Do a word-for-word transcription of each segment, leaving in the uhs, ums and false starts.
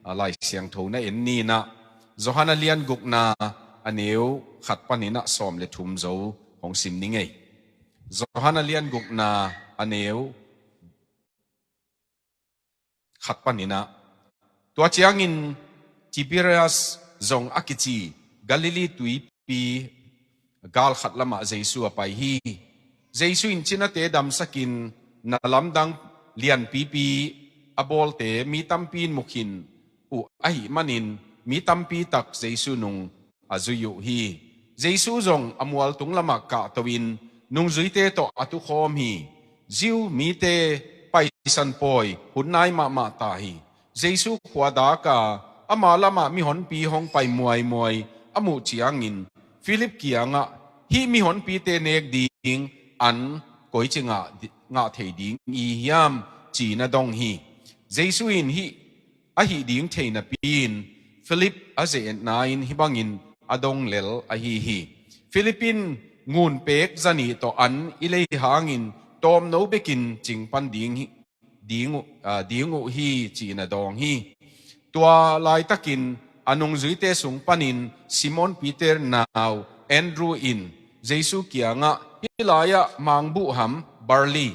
a, Lai Siangtho na en ni in ah, Johan a lian gukna a neu khat panin ah sawm le thum zo hong sim ni ngei. Johan a lian gukna a neu khat panin ah, tua ciangin Tiberias zong a kici Galilee tuipi gal khat lamah Jesu a pai hi. Jesu in cinate damsakin na lamdang lianpipi a bawlte mi tampi in mu khin uh ahih manin mi tampi tak Jesu nung a zui uh hi. Jesu zong a mualtung lamah kahto in nungzuite tawh a tukhawm hi. Jew mite Paisan pawi hun nai mahmah ta hi. Jesu khua dak a ama lamah mihonpi hong pai muaimuai a muh ciangin Philip kiangah, "Hih mihonpite nek ding an koici ngah, ngah thei ding i hiam?" ci-in a dong hi. Jesu in, "Hih ahi ding thei napi-in Philip a ze-etna in hih bangin a dong lel ahi hi. Philip in ngun pek zanih tawh an i lei hangin tawmno bekin cing pan ding hi, ding uh, ah, ding uh hi," ci-in a dawng hi. Tua laitakin a nungzuite sung panin Simon Peter nau Andrew in Jesu kiangah, "Hih lai-ah mangbuhham, barley,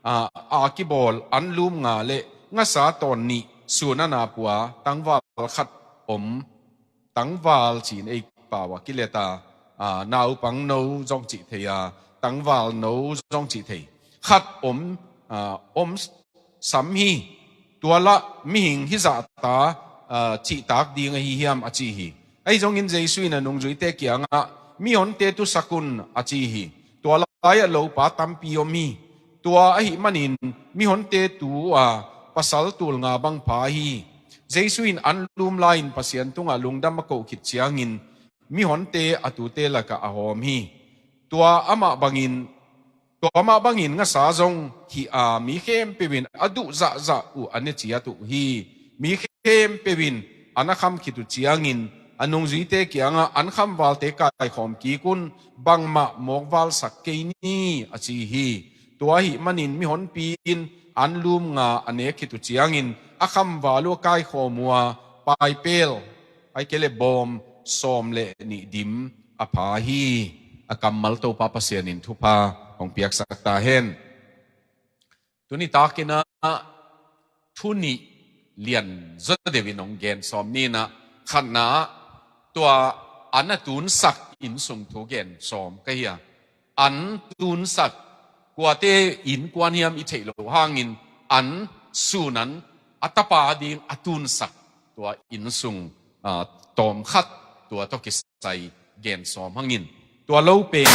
ah, a kibawl anlum nga le ngasa tawn nih sun a na pua tangval khat om," tangval ci-in ei pau a kilet a, ah, naupangno zong cih thei a, tangvalno zong cih thei, khat om, ah, om sam hi. Tua lah mihing hizahta, ah, cihtak ding ahi hiam, a ci hi. Ahi zongin Jesu in a nungzuite kiangah, "Mihonte tusak un," a ci hi. Tua lai-ah lopa tampi om hi. Tua ahih manin mihonte tu a pasal tul nga bang pha hi. Jesu in anlum lai-in Pasian tungah lungdam a koh khit ciangin mihonte a tute lakah a hawm hi. Tua amah bangin, tua amah bangin ngasa zong hih a, mi khempeuh in a duh zahzah uh a ne ciat uh hi. Mi khempeuh in an a kham khit uh ciangin a nungzuite kiangah, "An khamvalte kaikhawm kik un, bangmah mawkvalsak kei ni," a ci hi. Tua ahih manin mihonpi in anlum nga a nek khit uh ciangin a khamval uh a kaikhawm uh a, paipel, ahih kei leh bawm sawm le nih dim a pha hi. A kammal Topa Pasian in thupha hong piaksak ta hen. Tuni takin ah thu nih lian zaw deuh in hong gen sawm ni in ah, khatna ah tua an a tunsak inn sung thu gen sawm ka hi a, an tunsak, kuate innkuan hiam i theih loh hangin an sun an a tapa ding a tunsak tua inn sung, ah, tawmkhat tua tawh kisai gen sawm hangin tua lo pen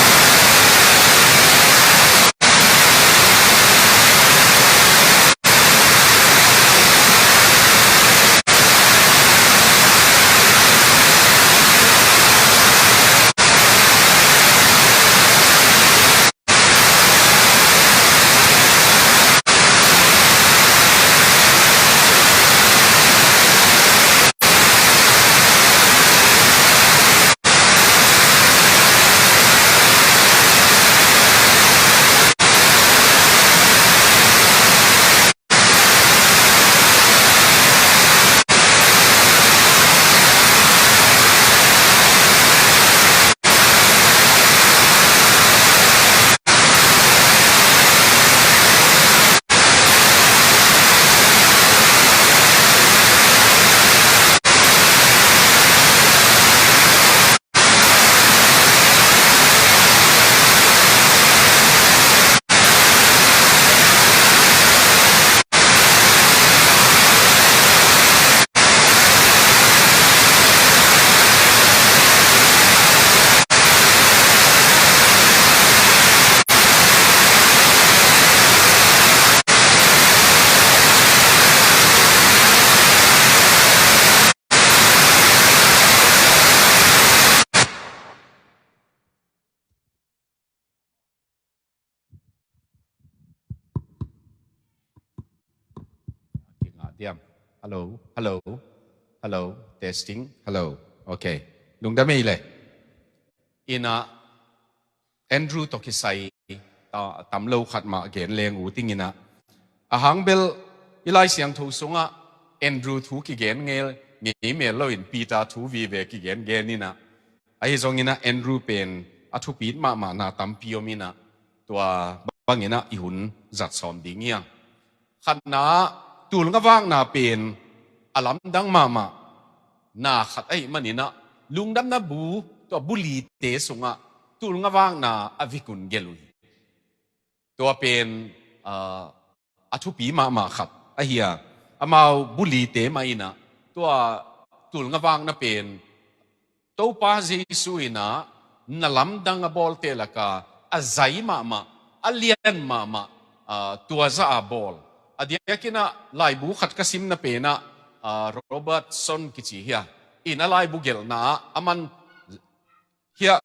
Kingah diam. Hello, hello, hello, testing, hello. Okay. Lungdam ei le. Ina Andrew tawh kisai ta, tam lo khat mah gen leng u ting ina. A hang bel i Lai Siangtho sungah Andrew thu kigen ngei, ngei mel loin Peter thu vive kigen gen inah, ahi zongin ah Andrew pen a thupit mahmah na tampi om inah, tua bangin ah i hun zat sawm ding hi hang. Khatna, tulngavakna pen a lamdang mahmah na khat ahih manin ah, Lungdamna Bu, tua bulite sungah tulngavakna a vekun gelh uh hi. Tua pen, ah, a thupi mahmah khat ahi a, amau bulite mah inah tua tulngavakna pen Topa Jesu inah na lamdang a bawlte laka a zai mahmah, a lian mahmah, ah, tua zah a bawl. A diakinah laibu khat ka simna penah, ah, Robertson kici hi a, in a laibu gelhna ah aman hiah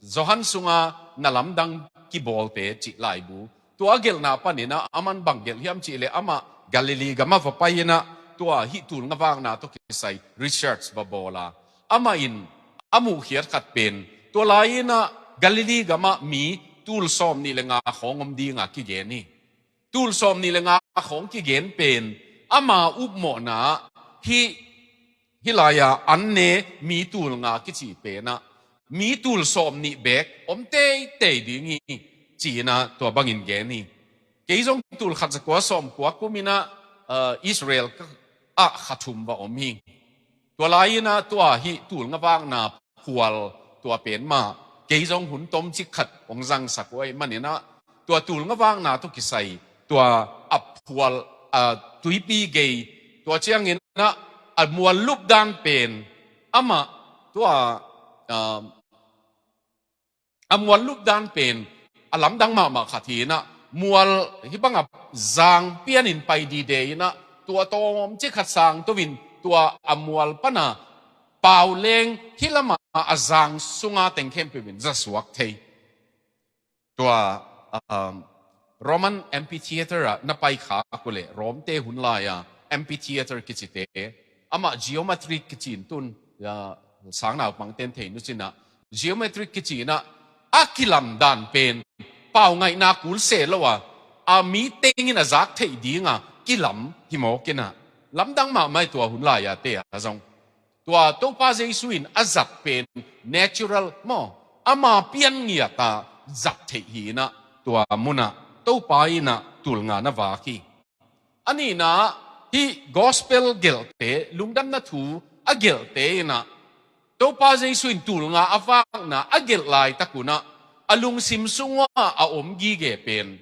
Johan sunga na lamdang kibawlte cih laibu, tua a gelhna paninah aman bang gelh hiam cihleh, amah Galilee gamah va pai inah tua hih tulngavakna tawh kisai research va bawl a, amah in a muhkhiat khat pen, tua lai-inah Galilee gamah mi tul sawm nih le nga khawng om dinga kigen hi. Tul sawm nih le nga khawng kigen pen ama upmawhna ah hih, hih lai-a an ne mi tul nga kici penah mi tul sawm nih beek om teitei ding hi, ci-inah tua bangin gen hi. Kei zong tul khat za kua sawm kua kum inah, ah, Israel ah kha thum va om hi. Tua lai-inah tua hih tulngavakna phual tua pen mah kei zong hun tomcik khat hong zangsak uh ahih maninah, tua tulngavakna tawh kisai tua a phual, a tuipi gei, tua cianginah a mual lupdan pen amah tua, ah, a mual lupdan pen a lamdang mahmah khat hi inah, mual hih bangah zang pianin pai dide inah, tua tawmcik khat sang toin tua a mual pana pau leng hih lamah a zang sunga teng khempeuh in zasuak thei. Tua, um, Roman amphitheater ah na pai khak uh leh, Rom te hun lai-a amphitheater kicite, amah geometric kici in tun, ah, sang naupangten thei nucinah, geometric kici inah a kilam dan pen pau ngaihna kul se lo a, a mi tengin a zak theih dinga kilam hi mawk inah, lamdang mahmah hi tua hun lai-a te a zong. Tua Topa Jesu in a zat pen natural maw, ama pian ngiata zat theih hi inah, tua munah Topa inah tul nga na vak hi. A nihna, hih gospel gelhte, lungdamna thu a gelhte inah, Topa Jesu in tul nga a vakna a gelh laitak unah a lungsim sungah a om gige pen,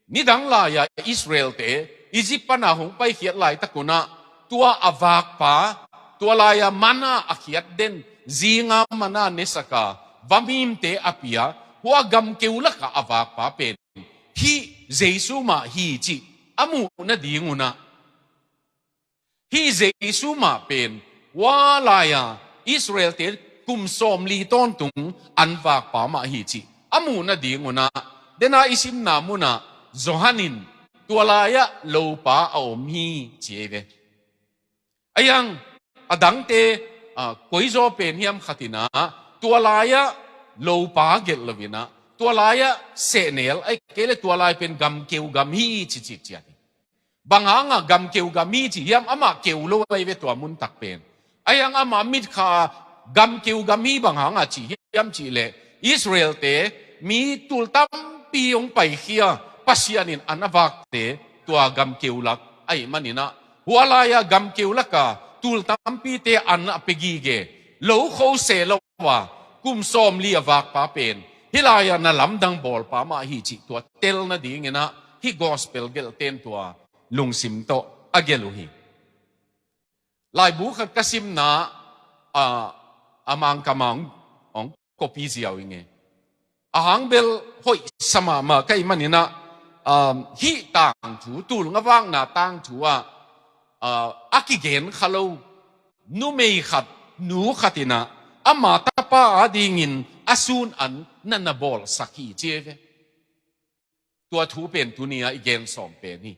nidang lai-a Israelte Egypt pana hong paikhiat laitak unah tua a vakpa, tua lai-a manna a khiat den, zinga manna nesaka vamimte a pia, hua gamkeu lakah a vakpa pen hih Jesu mah hi cih a muh nading unah, hih Jesu mah pen hua lai-a Israelte kum sawmli tawntung an vakpa mah hi cih a muh nading unah, dena i simna munah Johan in tua lai-ah lopa a om hi, ci ei ve. Ahi hang a dangte, ah, koizaw pen hiam khat inah tua lai-ah lopa gelh lo inah, tua lai-ah sehnel, ahih kei leh tua lai pen gamkeu gam hi, ci, ci, ciat hi. Bang hangah gamkeu gam hi ci hiam, amah keu lo ahi ve tua muntak pen. Ahi hang amah mitkha gamkeu gam hi bang hangah ci hiam cihleh, Israelte mi tul tampi hong paikhia, Pasian in an a vakte tua gamkeu lak ahih maninah, hua lai-a gamkeu laka tul tampite an a pia gige, lo kho se lo a kum sawmli a vakpa pen hih lai-a na lamdang bawlpa mah hi cih tua tel nadinginah hih gospel gelhten tua lungsim tawh a gelh uh hi. Laibu khat ka simna, a, a Mangkam ah hong, hong kopi ziau ing e. A hang bel hoihsa mahmah ka hih maninah, um, hih tangthu, tul nga vakna tangthu ah, uh, a kigen kha lo numei khat, nu khat inah ama tapa adingin a sun an na na bawlsak hi, ci ei ve. Tua thu pen tuni-ah i gen sawm pen hi.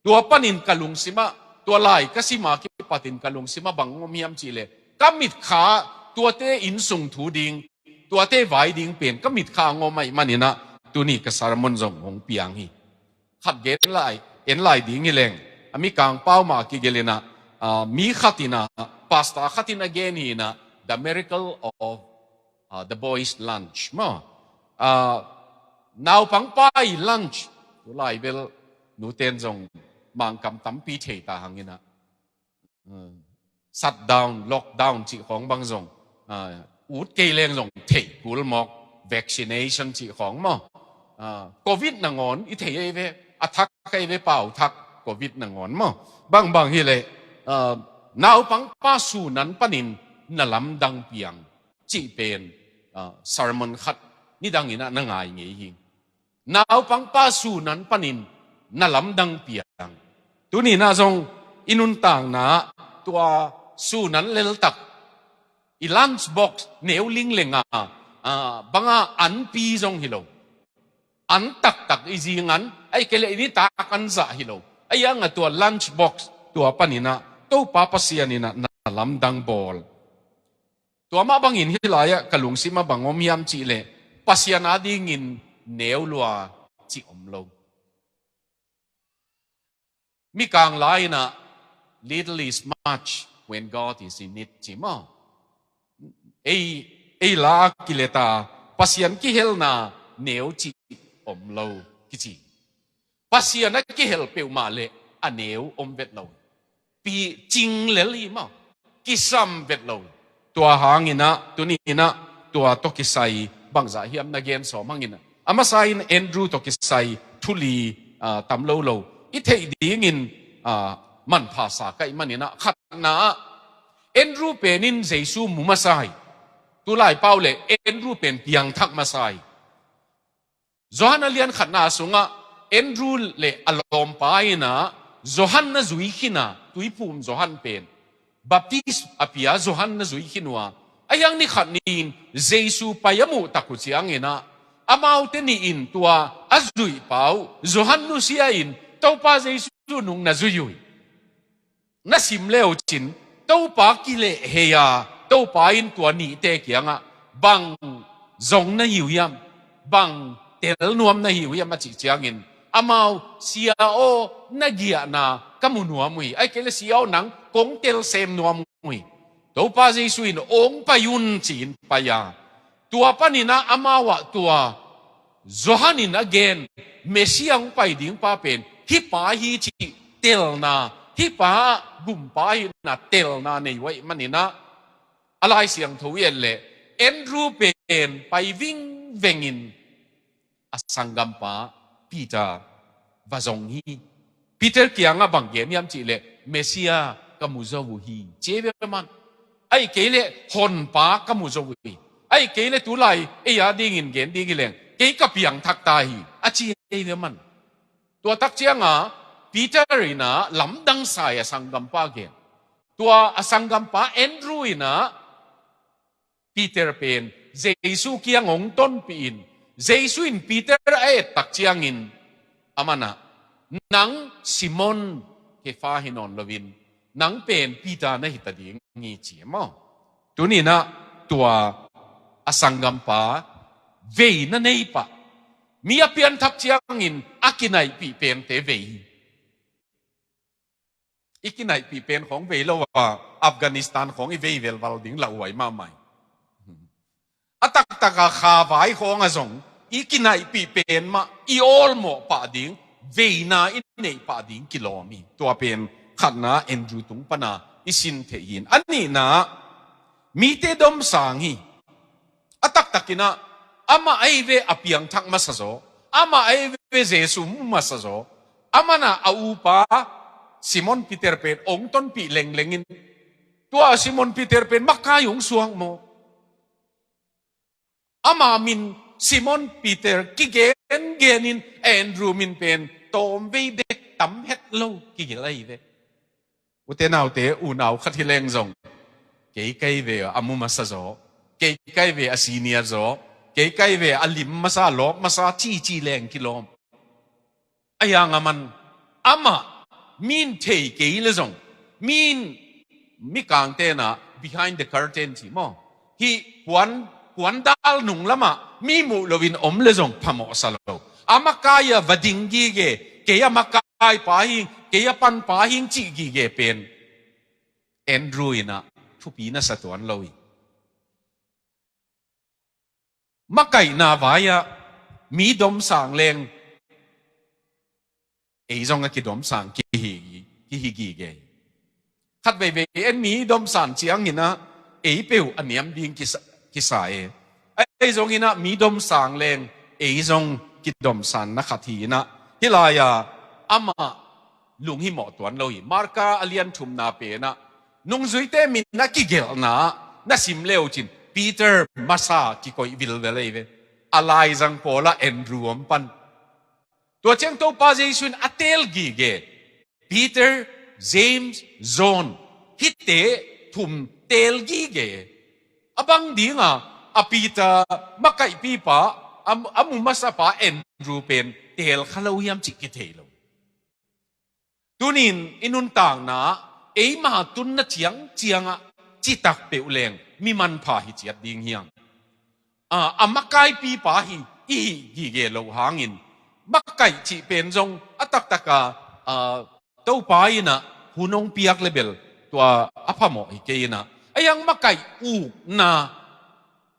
Tua panin ka lungsimah, tua lai ka sima kipatin ka lungsimah bang om hiam cihleh, ka mitkha tuate innsung thu ding, tuate vai ding pen ka mitkha ngom ahih maninah tuni ka sermon zong hong piang hi. Khat gen lai, en lai ding hi leng. a Mikang pau mah kigelh in ah, ah, mi khat in ah, pastor khat in a gen hi in ah, The Miracle of, ah, the Boys' Lunch maw. Ah, naupangpa' lunch, tulai bel nute'n zong Mangkam tampi thei ta hang in ah, shutdown, lockdown cih khawng bang zong, ah, ut kei leng zong theih kul mawk, vaccination cih khawng maw. Ah, covid nangawn i thei ei ve, a thak ei ve, pau thak covid nangawn maw. Bangbang hi leh, ah, naupangpa' sunan panin na lamdang piang cih pen, ah, sermon khat nidang in ah na ngai ngei hi. Naupangpa' sunan panin na lamdang piang. Tuni in ah zong i nuntakna tua sunan leltak, i lunch box neu lingleng a, ah, bang a anpi zong hi lo. An taktak i zing an, ahih kei leh i nitak an zah hi lo. Ahih hang a tua lunch box tua panin ah Topa Pasian in ah na lamdang bawl. Tua mah bangin hih lai-ah ka lungsim ah bang om hiam cih leh, Pasian adingin neu lua cih om lo. Mikang la in ah, "Little is much when God is in it," ci maw. Ei, ei la a kilet a, Pasian kihelna neu cih om lo kici. Pasian a kihel peuhmah leh a neu om vet lo. Pi cing lel hi maw. Kisam vet lo. Tua hang in ah, tuni in ah, tua tawh kisai bangzah hiam na gen sawm hang in ah. A masa in Andrew tawh kisai thu li, ah, tam lo lo i theih dingin, ah, manpha sa ka hih manin ah, khatna ah Andrew pen in Jesu mu masa hi. Tulai pau leh Andrew pen piangthak masa hi. Johan a lian khatna sungah Andrew leh a lawmpa in ah Johan na zui khin a, tuiphum Johan pen, baptis a pia Johan na zui khin uh a, ahih hang ni khat ni-in Jesu pai a muh tak uh ciangin ah, amaute nih in tua a zuihpa uh Johan nusia in, "Topa Jesu nung na zui uh hi. Na sim le uh cin, Topa kilehhei a, Topa in tua nihte kiangah bang zong na hi uh hiam, bang tel nuam na hi uh hiam?" a cih ciangin, amau, "Sia aw, na giahna ka mu nuam uh hi. Ahih kei leh Sia aw, nang kong tel sem nuam uh hi. Topa Jesu in, ong pai un," ci-in pai a, tua panin ah amau ah tua Johan in a gen Messiah hong pai ding pa pen hih pa hi cih telna, hih pa gumpa hihna telna nei uh ahih manin ah, a Lai Siangtho i et leh Andrew pen pai vingvengin a sanggampa Peter va zong hi. Peter kiangah bang gen hiam cih leh, "Messiah ka mu zo uh hi," ci ei ve maw. "Ahih kei leh Honpa ka mu zo uh hi. Ahih kei leh tulai ei adingin gen ding hi leng, kei ka piangthak ta hi," a ci ei ve maw. Tua tak ciangah Peter in ah lamdang sa hi, a sanggampa gen. Tua a sanggampa Andrew in ah Peter pen Jesu kiang hong tonpih in, Jesu in Peter a et tak ciangin, aman ah, "Nang Simon Kefa hi nawn loin, nang pen Peter na hi ta ding hi," ci maw. Tuni in ah tua a sanggampa veina nei pah, mi a pianthak ciangin a kinaihpih pente vei hi. I kinaihpih pen khawng vei lo a, Afghanistan khawng i vei velval ding lauhuai mahmah hi. A taktak a kha vai khawng ah zong i kinaihpih pen mah i awlmawh pah ding, veina i neih pah ding kilawm hi. Tua pen khatna Andrew tung pan a i sin theih hi. A nihna, mite domsang hi. A taktak in ah, amah ahi ve a piangthak masa zaw, amah ahi ve Jesu mu masa zaw, aman ah a upa Simon Peter pen hong tonpih lengleng in, tua Simon Peter pen makai hong suak maw. Ama min Simon Peter kigengen in, Andrew min pen tawmvei bek tam het lo kigelh ahi ve. Ute naute, unau khat hi leng zong, "Kei ka hi ve a mu masa zaw, kei ka hi ve a senior zaw, kei ka hi ve a lim masa, a lawp masa," cici leng kilawm. Ahih hang aman, amah min thei kei leh zong, min, Mikangte in ah behind the curtain ci maw, hih puan, puandal nung lamah mi muh loin om leh zong phamawhsa lo. A makai ah va ding gige, kei a makai makaipa hing, kei a panpa hing cih gige pen Andrew in ah thupi na sa tuan lo hi. Makaihna vai-ah mi domsang leng ei zong a kidomsang kihi, kihi gige. Khat veivei en mi domsan ciangin ah ei peuh a niam ding kisa, kisa e. Ei zongin ah mi domsang leng ei zong kidomsan na khat hi in ah, hih lai-a amah lunghimawh tuan lo hi. Marka a lian thumna pen ah nungzuite min a kigelhna na sim le uh cin Peter masa kikoih vilvel ei ve. A laizang pawl ah Andrew om pan. Tua ciang Topa Jesu in a teel gige Peter, James, John, hihte thum teel gige. A bang dinga a Peter makaihpipa, a, a mu masapa Andrew pen teel kha lo hiam cih kithei lo. Tunin i nuntakna eima tunna ciangciangah citak peuh leng mi manpha hi ciat ding hiam? A, a makaipipa hi i hih gige loh hangin makaih cih pen zong a taktaka, a, Topa in ah hun hong piak le bel tua a phamawh hi kei in ah, a hiang makaih ukna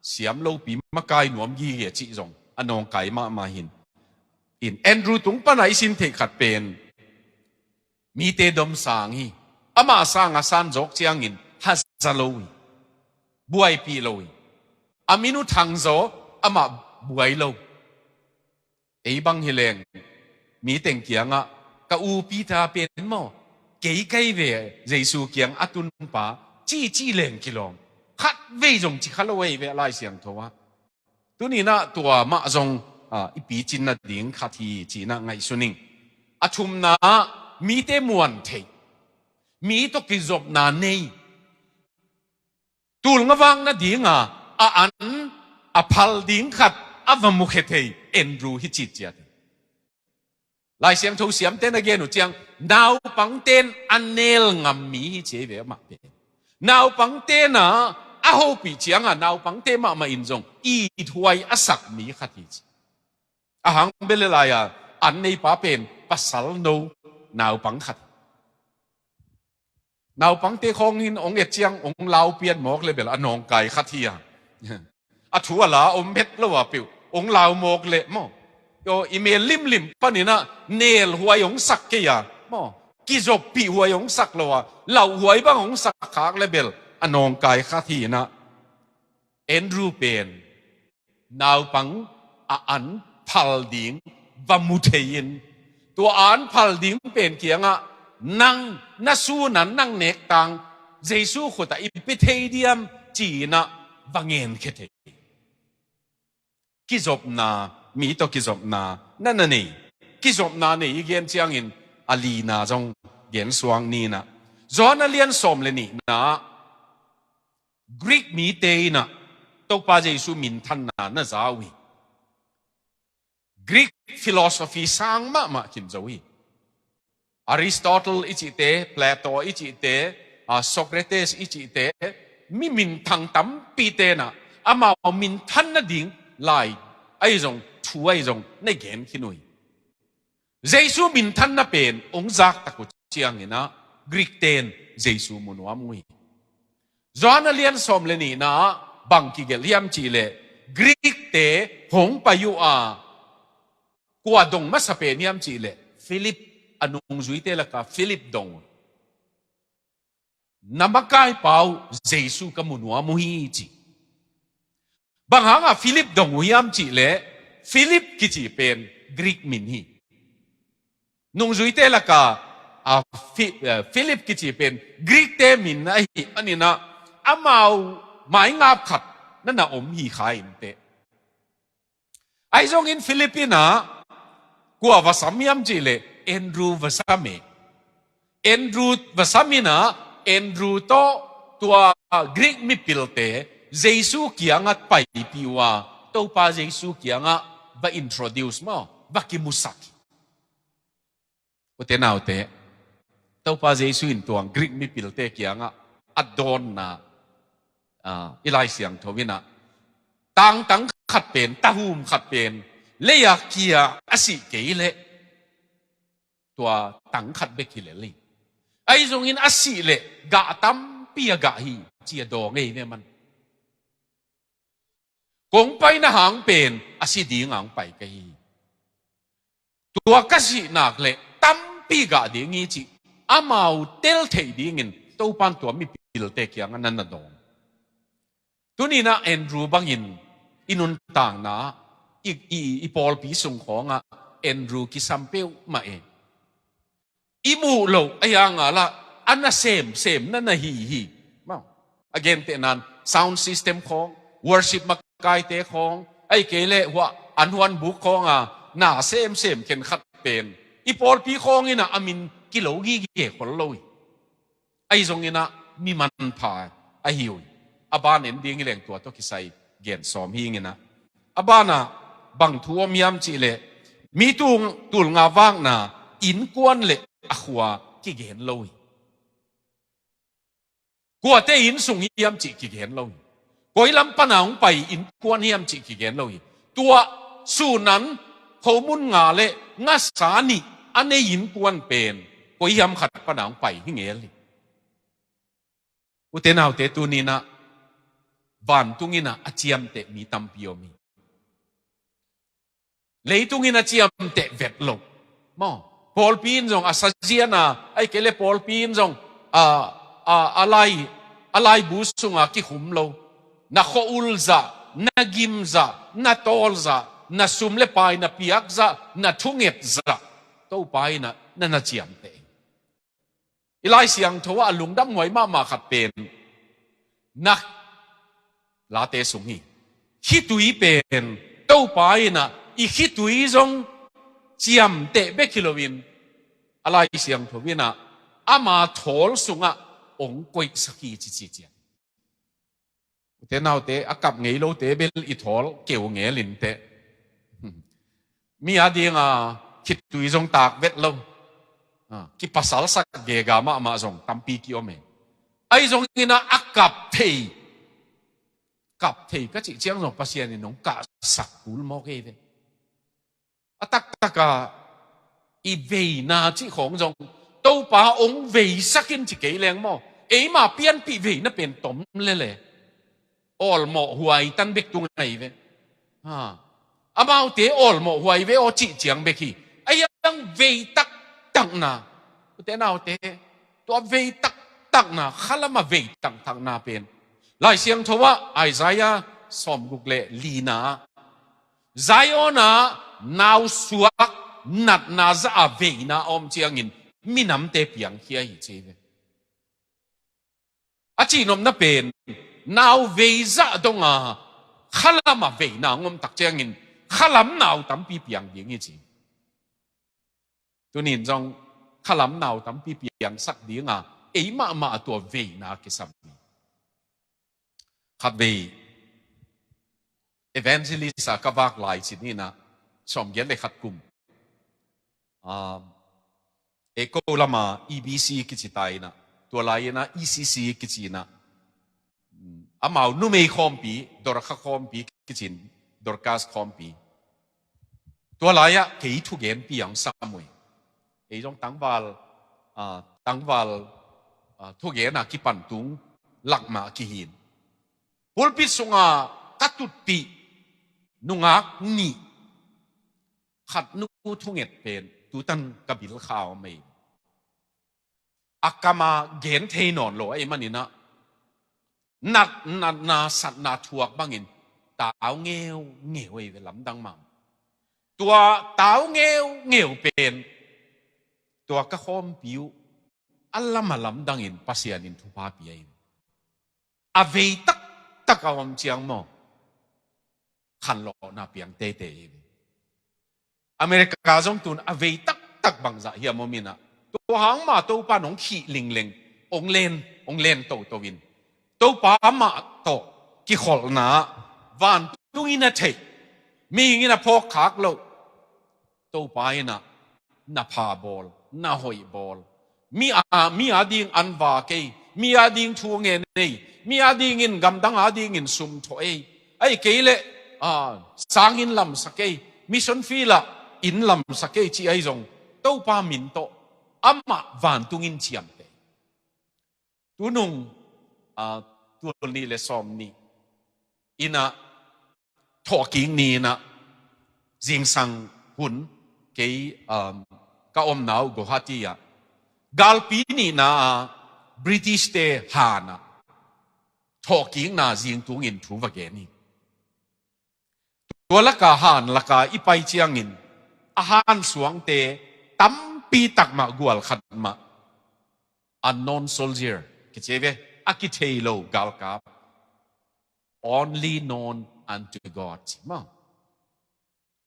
siam lopi makai nuam gige cih zong a nawngkai mahmah hi in. Andrew tung pana i sin theih khat pen mite domsang hi. Amah sanga san zawk ciangin haza lo hi. Buaipih lo hi. A min uh thang zaw, amah buai lo. Ei bang hi leng mi teng kiangah ka u Peter pen maw, kei kai ve Jesu kiang a tunpa cici leng kilawm. Khat vei zong ci kha lo ei ve Lai Siangtho ah. Tuninah tua mah zong, a, i picin nading khat hi cinah ngaihsun ing. A thumna ah mite muan thei, mi tawh kizopna nei, tulngavak nadinga a an a phal ding khat a va mukhia thei Andrew hi citciat hi. Lai Siangtho siamte na gen uh ciang naupangten a nel ngam mi hi ci ei ve amah pen. Naupangten a a hopih cianga naupangte mahmah in zong ithuai a sak mi khat hi ci. A hang bele lai-a an neipa pen pasal no naupang khat. Naupangte khawng in ong et ciang ong lau pian mawk le bel a nawngkai khat hi a. A thu a la om het lo a peuh ong lau mawk le maw. Yo, i mel limlim paninah nel huai ong sak kei a maw. Kizoppih huai ong sak lo a, lauh huai bang ong sak khak le bel a nawngkai khat hi inah. Andrew pen naupang a an phal ding va mu thei in, tua an phal ding pen kiangah nang na sunan nang nektang Jesu khutah i pe thei diam ci-inah va ngenkhia thei. Kizopna, mi tawh kizopna na na nei. Kizopna nei i gen ciangin a lina zong gen suak ninah. Johan a lian sawm le nihna Greek mite inah Topa Jesu minthanna na za uh hi. Greek philosophy sang mahmah kim zo hi. Aristotle i cihte, Plato i cihte, a, Socrates i cihte, mi minthang tampi tenah amau minthan nading lai ahi zong, thu ahi zong na gen khin uh hi. Jesu minthanna pen ong zaktak uh cianginah Greek ten Jesu mu nuam uh hi. Johan a lian sawm le nihna ah bang kigelh hiam cihleh Greek te hong pai uh a, kua dong masa pen hiam cihleh Philip, a nungzuite laka Philip dong uh. Na makaipa uh Jesu ka mu nuam uh hi ci. Bang hanga Philip dong uh hiam cihleh Philip kici pen Greek min hi. Nungzuite laka, a, Fi-, a, Philip kici pen Greek te min ahi maninah amau maingap khat na na om hi kha inteh. Ahi zongin Philip inah kua va sam hiam cihleh Andrew va sam e. Andrew va sam inah Andrew tawh tua Greek mipilte Jesu kiangah paipih uh a, Topa Jesu kiangah va introduce maw, va kimusak hi. Ute naute, Topa Jesu in tuang Greek mipilte kiangah a dawnna, a, i Lai Siangtho inah tangtang khat pen, tahum khat pen, lei-a kia a sih kei leh tua tang khat bek hi lel hi. Ahi zongin a sih leh gah tampi a gah hi, ci a dawng ei ve man. Kong paina hang pen a si ding hang pai ka hi. Tua ka sih nak leh tampi gah ding hi cih amau tel theih dingin Topan tua mipilte kiangah na na dawng. Tuninah Andrew bangin i nuntakna, i, i, i pawlpi sung khawngah Andrew kisam peuhmah e. I muh loh a hianga lah a na semsem na na hi hi. Mau. A gentehnan sound system khawng, worship makaite khawng, ahih kei leh hua an huan buk khawnga na semsem khenkhat pen i pawlpi khawng inah a min kilo gige khol lo hi. Ahi zonginah mi manpha ahi uh hi. A ban en ding hi leng tua tawh kisai gen sawm hi inginah. A banah bang thu om hiam cihleh mi tul, tul nga vakna innkuan le a khua kigen lo hi. Kuate inn sung hiam cih kigen lo hi. Koi lam pana hong pai innkuan hiam cih kigen lo hi. Tua sunan khomun nga le ngasa nih a nei innkuan pen koi hiam khat pana hong pai hi ngel hi. Ute naute tuninah vantunginah a ciamteh mi tampi om hi. Leitungin a ciamteh vet lo. Maw, pawlpi in zong a saziana, ahih kei leh pawlpi in zong a, a, a lai, a laibu sunga kikhum lo. Na khua-ul zah, na gim zah, na tawl zah, na sum le pai na piak zah, na thunget zah, Topa inah na na ciamteh. I Lai Siangtho ah a lungdam huai mahmah khat pen na Late sung hi. Khitui pen Topa inah i khitui zong ciamteh bek hi loin a Lai Siangtho inah ama thawl sungah ong koihsak hi cici cian. Ute naute, a kap ngei lote bel i thawl keu ngel inteh. Mi a dinga khitui zong tak vet lo. Ah, kipasalsak gega mahmah zong tampi kiom e. Ahi zonginah a kap thei, kap thei ka cih ciang zong Pasian in hong kahsak kul mawk ei ve. A taktaka i veina cih khawng zong Topa hong veisak in ci kei leng maw, eima pianpih veina pen tom lele. Awlmawh huai tan bek tung ahi ve. Ha. Amaute awlmawh huai ve aw cih ciang bek hi. A hiang vei taktakna. Ute naute, tua vei taktakna, khalama vei taktakna pen Lai Siangtho ah Isaiah sawmguk le lina ah Zion ah nausuak natna zah a veina a om ciangin minamte piangkhia hi ci ve. A cihnopna pen nau vei zah donga khalama veina ngom tak ciangin khalam nau tampi piang ding hi ci. Tunin zong khalam nau tampi piangsak dinga ei mahmah a tua veina kisam hi. Khatvei evangelist a ka vak lai cin inah sawmgiat le khat kum. Ah, Eko lama E B C kici ta inah, tua lai inah E C C kici inah, amau numei khawmpi, Dorkha khawmpi kicin, Dorcas khawmpi. Tua lai-ah kei thugen piang sam uh hi. Ei zong tangval, ah, tangval, ah, thugen a kipan tung lakmah kihin. Pulpit sunga ka tutpih nungak nih, khat nu thunget pen tutan ka bil kha om ei. A kama gen thei nawn lo ahih maninah nak, natna satna thuak bangin tau ngeungeu ei ve, lamdang mah. Tua tau ngeungeu pen tua ka khawmpi uh a lama lamdangin Pasian in thupha pia ei ve. A vei taktak a om ciang maw, khanlawhna piang teitei hi. America zong tun a vei taktak bangzah hiam om inah, tua hang mah Topa in hong khih lingleng, hong len, hong len toto in, Topa mah tawh kikholhna ah vantungin a theih mihing in a phawkkhak loh Topa inah na pha bawl, na hoih bawl. Mi a, mi a ding an va kei, mi a ding thu ngen ei, mi a dingin gamdang a dingin sum thawh ei. Ahih kei leh, ah, sang inn lamsak ei, mission field ah inn lamsak ei cih ahi zong Topa min tawh amah vantungin ciamteh. Tunung, ah, tul nih le sawm nih in ah, thawhkik ni in ah, zingsang hun kei, um, ka omna uh Guwahati ah galpi nihna ah British-te han ah thawhkikna zingtungin thu va gen hi. Tua laka han laka i pai ciangin a han suangte tampi tak mah gual khat mah, unknown soldier kici ve, a kithei lo galkap, only known unto God ci maw.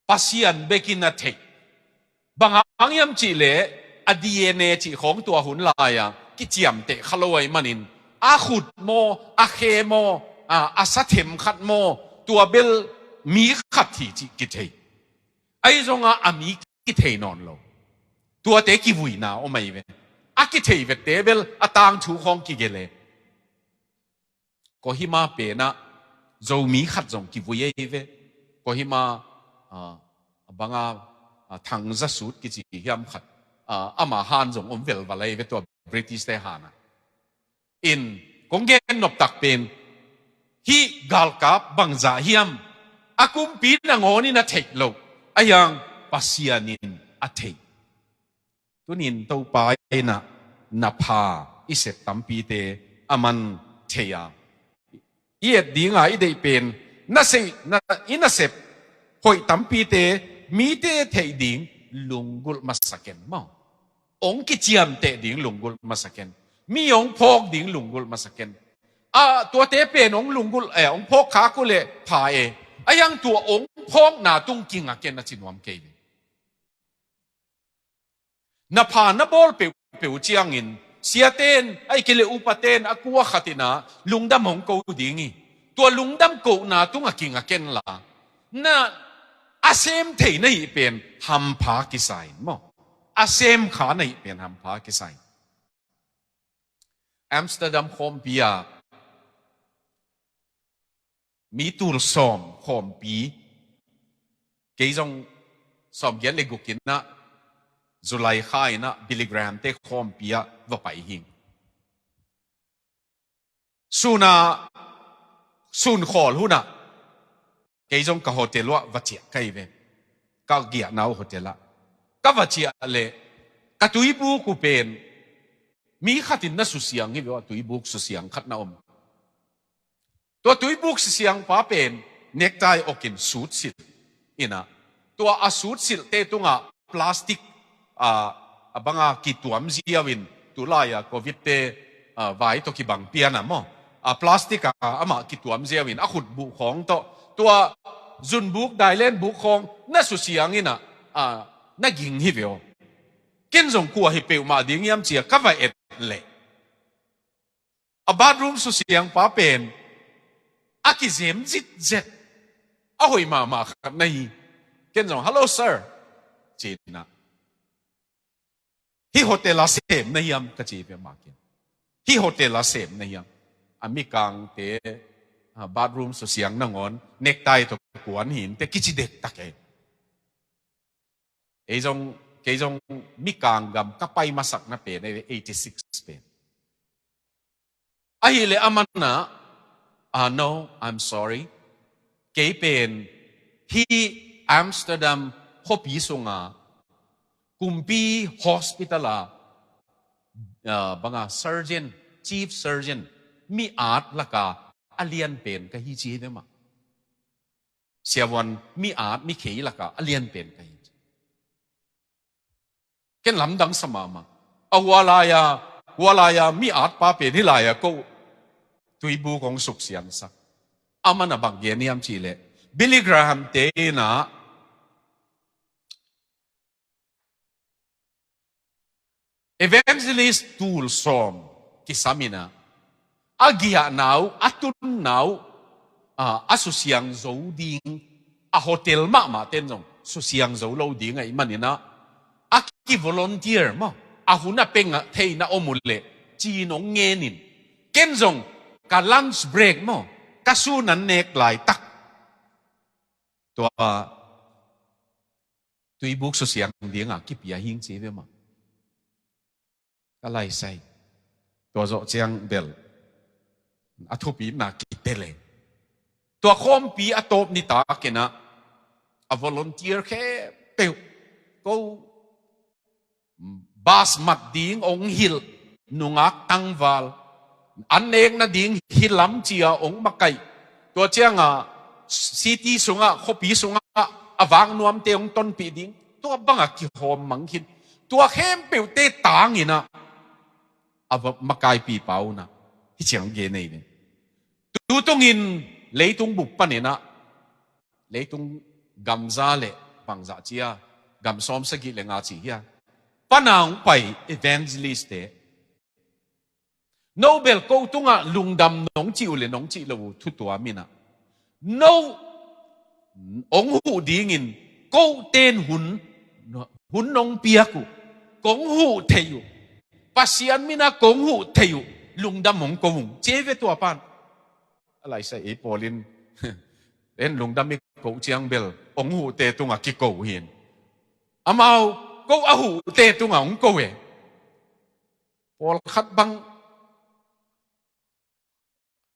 Pasian bekin a theih. Bang hang hiam cih leh a D N A cih khawng tua hun lai-a kiciamteh kha lo ahih manin a khut maw, a khe maw, a, a sa themkhat maw, tua bel mi khat hi cih kithei. Ahi zongah a mi kithei nawn lo. Tuate kivuina om ahi ve. A kithei vette bel a tangthu khawng kigelh e. Kohima pen ah Zomi khat zong kivui ahi ve. Kohima, ah, banga, ah, Thang Za Sut kici hiam khat, ah, ama han zong om velval ahi ve tua British-te han ah. In kong gen noptak pen hih galkap bangzah hiam, a kumpi nangawnin a theih loh, a hiang Pasian in a theih. Tunin Topa in ah na pha i sep tampite a man thei a, i et dinga i deih pen, na sei, na, i nasep hoih tampite mite theih ding lunggulh masa ken maw. Ong kiciamteh ding lunggulh masa ken. Mi ong phawk ding lunggulh masa ken. A, tuate pen ong lunggulh, eh, ong phawk khak uh leh pha e. A hiang tua ong phawkna tung kinga ken a ci nuam kei ve. Na pha na bawl peuhpeuh ciangin siaten, ahih kei leh upaten a kua khat in ah lungdam hong ko ding hi. Tua lungdam kohna tungah kinga ken la, na a sem thei na hih pen hampha kisa in maw. A sem kha na hih pen hampha kisa in. Amsterdam khawmpi ah mi tul sawm khawmpi, kei zong sawmgiat le guk in ah, July kha in ah Billy Graham-te khawmpi ah va pai hing. Sun ah, sun khawl hun ah kei zong ka hotel uh ah va ciah ka hi ve. Ka giahna uh hotel ah ka va ciah leh ka tuibuk uh pen mi khat in na susiang hi ve uh a, tuibuk susiang khat na om. Tua tuibuk susiangpa pen necktie awkin suit silh in ah, tua a suit silhte tungah plastic, ah, a banga kituam ziau in, tulai-a covid-te, ah, vai tawh kibang pian ah maw, a plastic ah amah kituam ziau in a khutbuh khawng tawh tua zunbuk dailenbuk khawng na susiang in ah, ah, na ging hi ve aw. Ken zong kua hi peuhmah ding hiam ci-a ka va et leh a bathroom susiangpa pen a kizem zitzet, a hoih mahmah khat na hi. Ken zong, "Hello, sir," ci-in ah, "Hih hotel a sem na hiam?" ka ci ve mah ken. "Hih hotel a sem na hiam?" A mikangte, ah, bathroom susiang nangawn necktie tawh kuan hi inteh kici dektak e. Ei zong, kei zong mikang gam ka pai masakna pen, eighty six pen. Ahih leh aman ah, "Ah, no, I'm sorry. Kei pen hih Amsterdam khuapi sunga kumpi hospital ah, ah, banga surgeon, chief surgeon, mi at laka a lian pen ka hi," ci hi ve mah. Siavuan mi at, mi khei laka a lian pen ka hi. Ken lamdang sa mahmah. A hua lai-a, hua lai-a mi atpa pen hih lai-a ko tuibuk hong suksiangsak. Aman a bang gen hiam cih leh, Billy Graham-te in ah evangelist tul sawm kisam in ah, a giahna uh, a tunna uh, a, a susiang zo ding, a hotel mahmah ten zong susiang zo lo ding ahih manin ah, a kivolunteer maw, a hun a peng ah theihna om uh leh ci-in hong ngen in, ken zong ka lunch break maw, ka sun an nek laitak, tua tuibuk susiang dinga kipia hing ci ve mah. Ka laisai. Tua zawh ciang bel a thupina kite le. Tua khawmpi a tawp nitak inah a volunteer khempeuh, ko bas mat ding hong hilh nungak tangval, an nek nading hi lam cia hong makaih. Tua cianga city sungah, khuapi sungah a vak nuamte hong tonpih ding, tua banga kihawm mang khin. Tua khempeuhte tanginah a va makaipipa unah hi ciang gen ei ve. Tutungin leitung bup paninah, leitung gamza le bangzah cia, gam sawm sagih le nga ci hia, pana hong pai evangelistte. No bel ko tungah lungdam nong cih uh le nong cih lo uh thu tuam inah, no hong huh dingin koten hun, hun nong piak uh, kong huh thei uh, Pasian minah kong huh thei uh, lungdam hong ko ung, ci ei ve tua pan. A laisai ei pawlin en lungdam i koh ciang bel hong huhte tungah kiko uh hin. Amau ko a huhte tungah hong ko e. Pawlkhat bang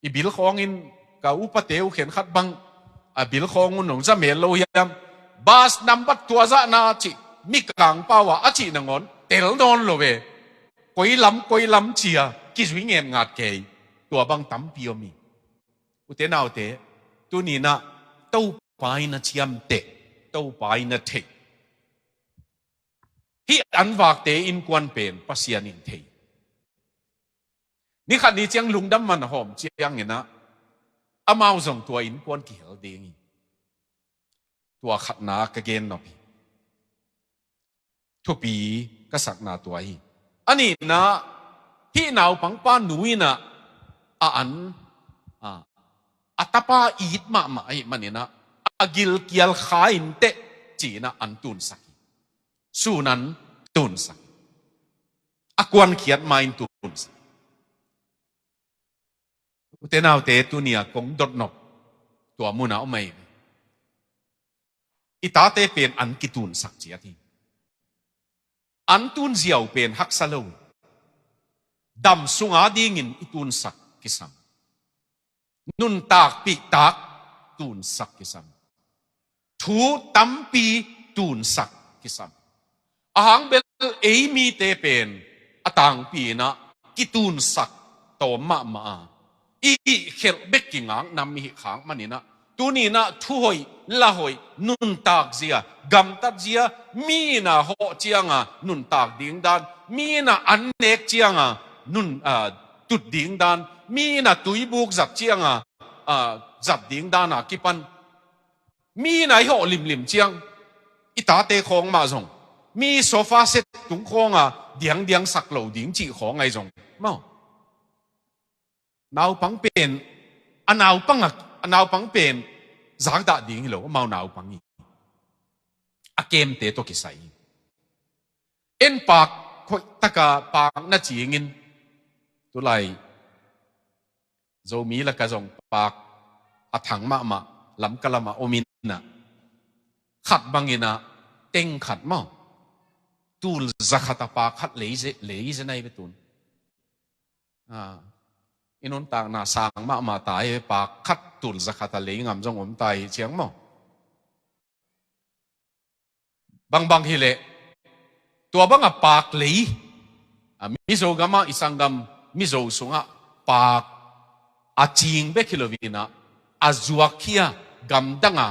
i bilkhawngin ka upate uh khen khat bang a bilkhawng un hong za mel lo hiam? Bas nambat tua zahna cih Mikang pau ah a cih nangawn tel nawn lo e. Koi lam, koi lam cia kizui ngen ngat kei. Tua bang tampi om hi. Ute naute, tuninah Topa in a ciamteh, Topa in a theih. Hih an vakte innkuan pen Pasian in thei. Ni khat ni ciang lungdam man a hawm cianginah amau zong tua innkuan kihel ding hi. Tua khatna ka gen nop hi. Thupi ka sakna tua hi. A nihna, hih naupangpa nu inah a an, a, a tapa it mahmah ahih maninah a gilkial kha inteh ci-inah an tunsak hi. Sun an tunsak hi. A kuankhiat ma-in tunsak hi. Ute naute, tunia kong dotnop tua muna om ahi ve. I tate pen an kitunsak ciat hi. An tun ziau pen haksa lo. Dam sunga dingin i tunsak kisam. Nuntak pihtak tunsak kisam. Thu tampi tunsak kisam. Ahang bel ei mite pen a tangpi inah kitunsak tawm mahmah a, i khelh bek kingak nam i hih khak maninah, tuninah thuhoih, lahoih, nuntak zia, gamtat zia, mi inah hawh cianga nuntak ding dan, mi inah an nek cianga nun, a, tut ding dan, mi inah tuibuk zat cianga, a, zat ding dana kipan, mi inah i hawh limlim ciang i tate khawng mah zong mi sofa set tung khawnga diangdiang sak lo ding cih khawng ahi zong maw? Naupang pen, a naupang a, a naupang pen zakdah ding hi lo, amau naupang hi. A kemte tawh kisai hi. En paak khoihtaka paak na cingin, tulai Zomi laka zong paak a thang mahmah Lamka lamah om inah, khat banginah teng khat maw, tul za khat a paak khat lei ze, lei ze nai ve tun. A, i nuntakna sang mahmah ta hi ve, paak khat tul za khat a lei ngam zong om ta hi ciang maw? Bangbang hileh tua banga paak lei, a, Mizo gamah, i sanggam Mizo sungah paak a cing bek hi loinah, a zuak khia, gamdanga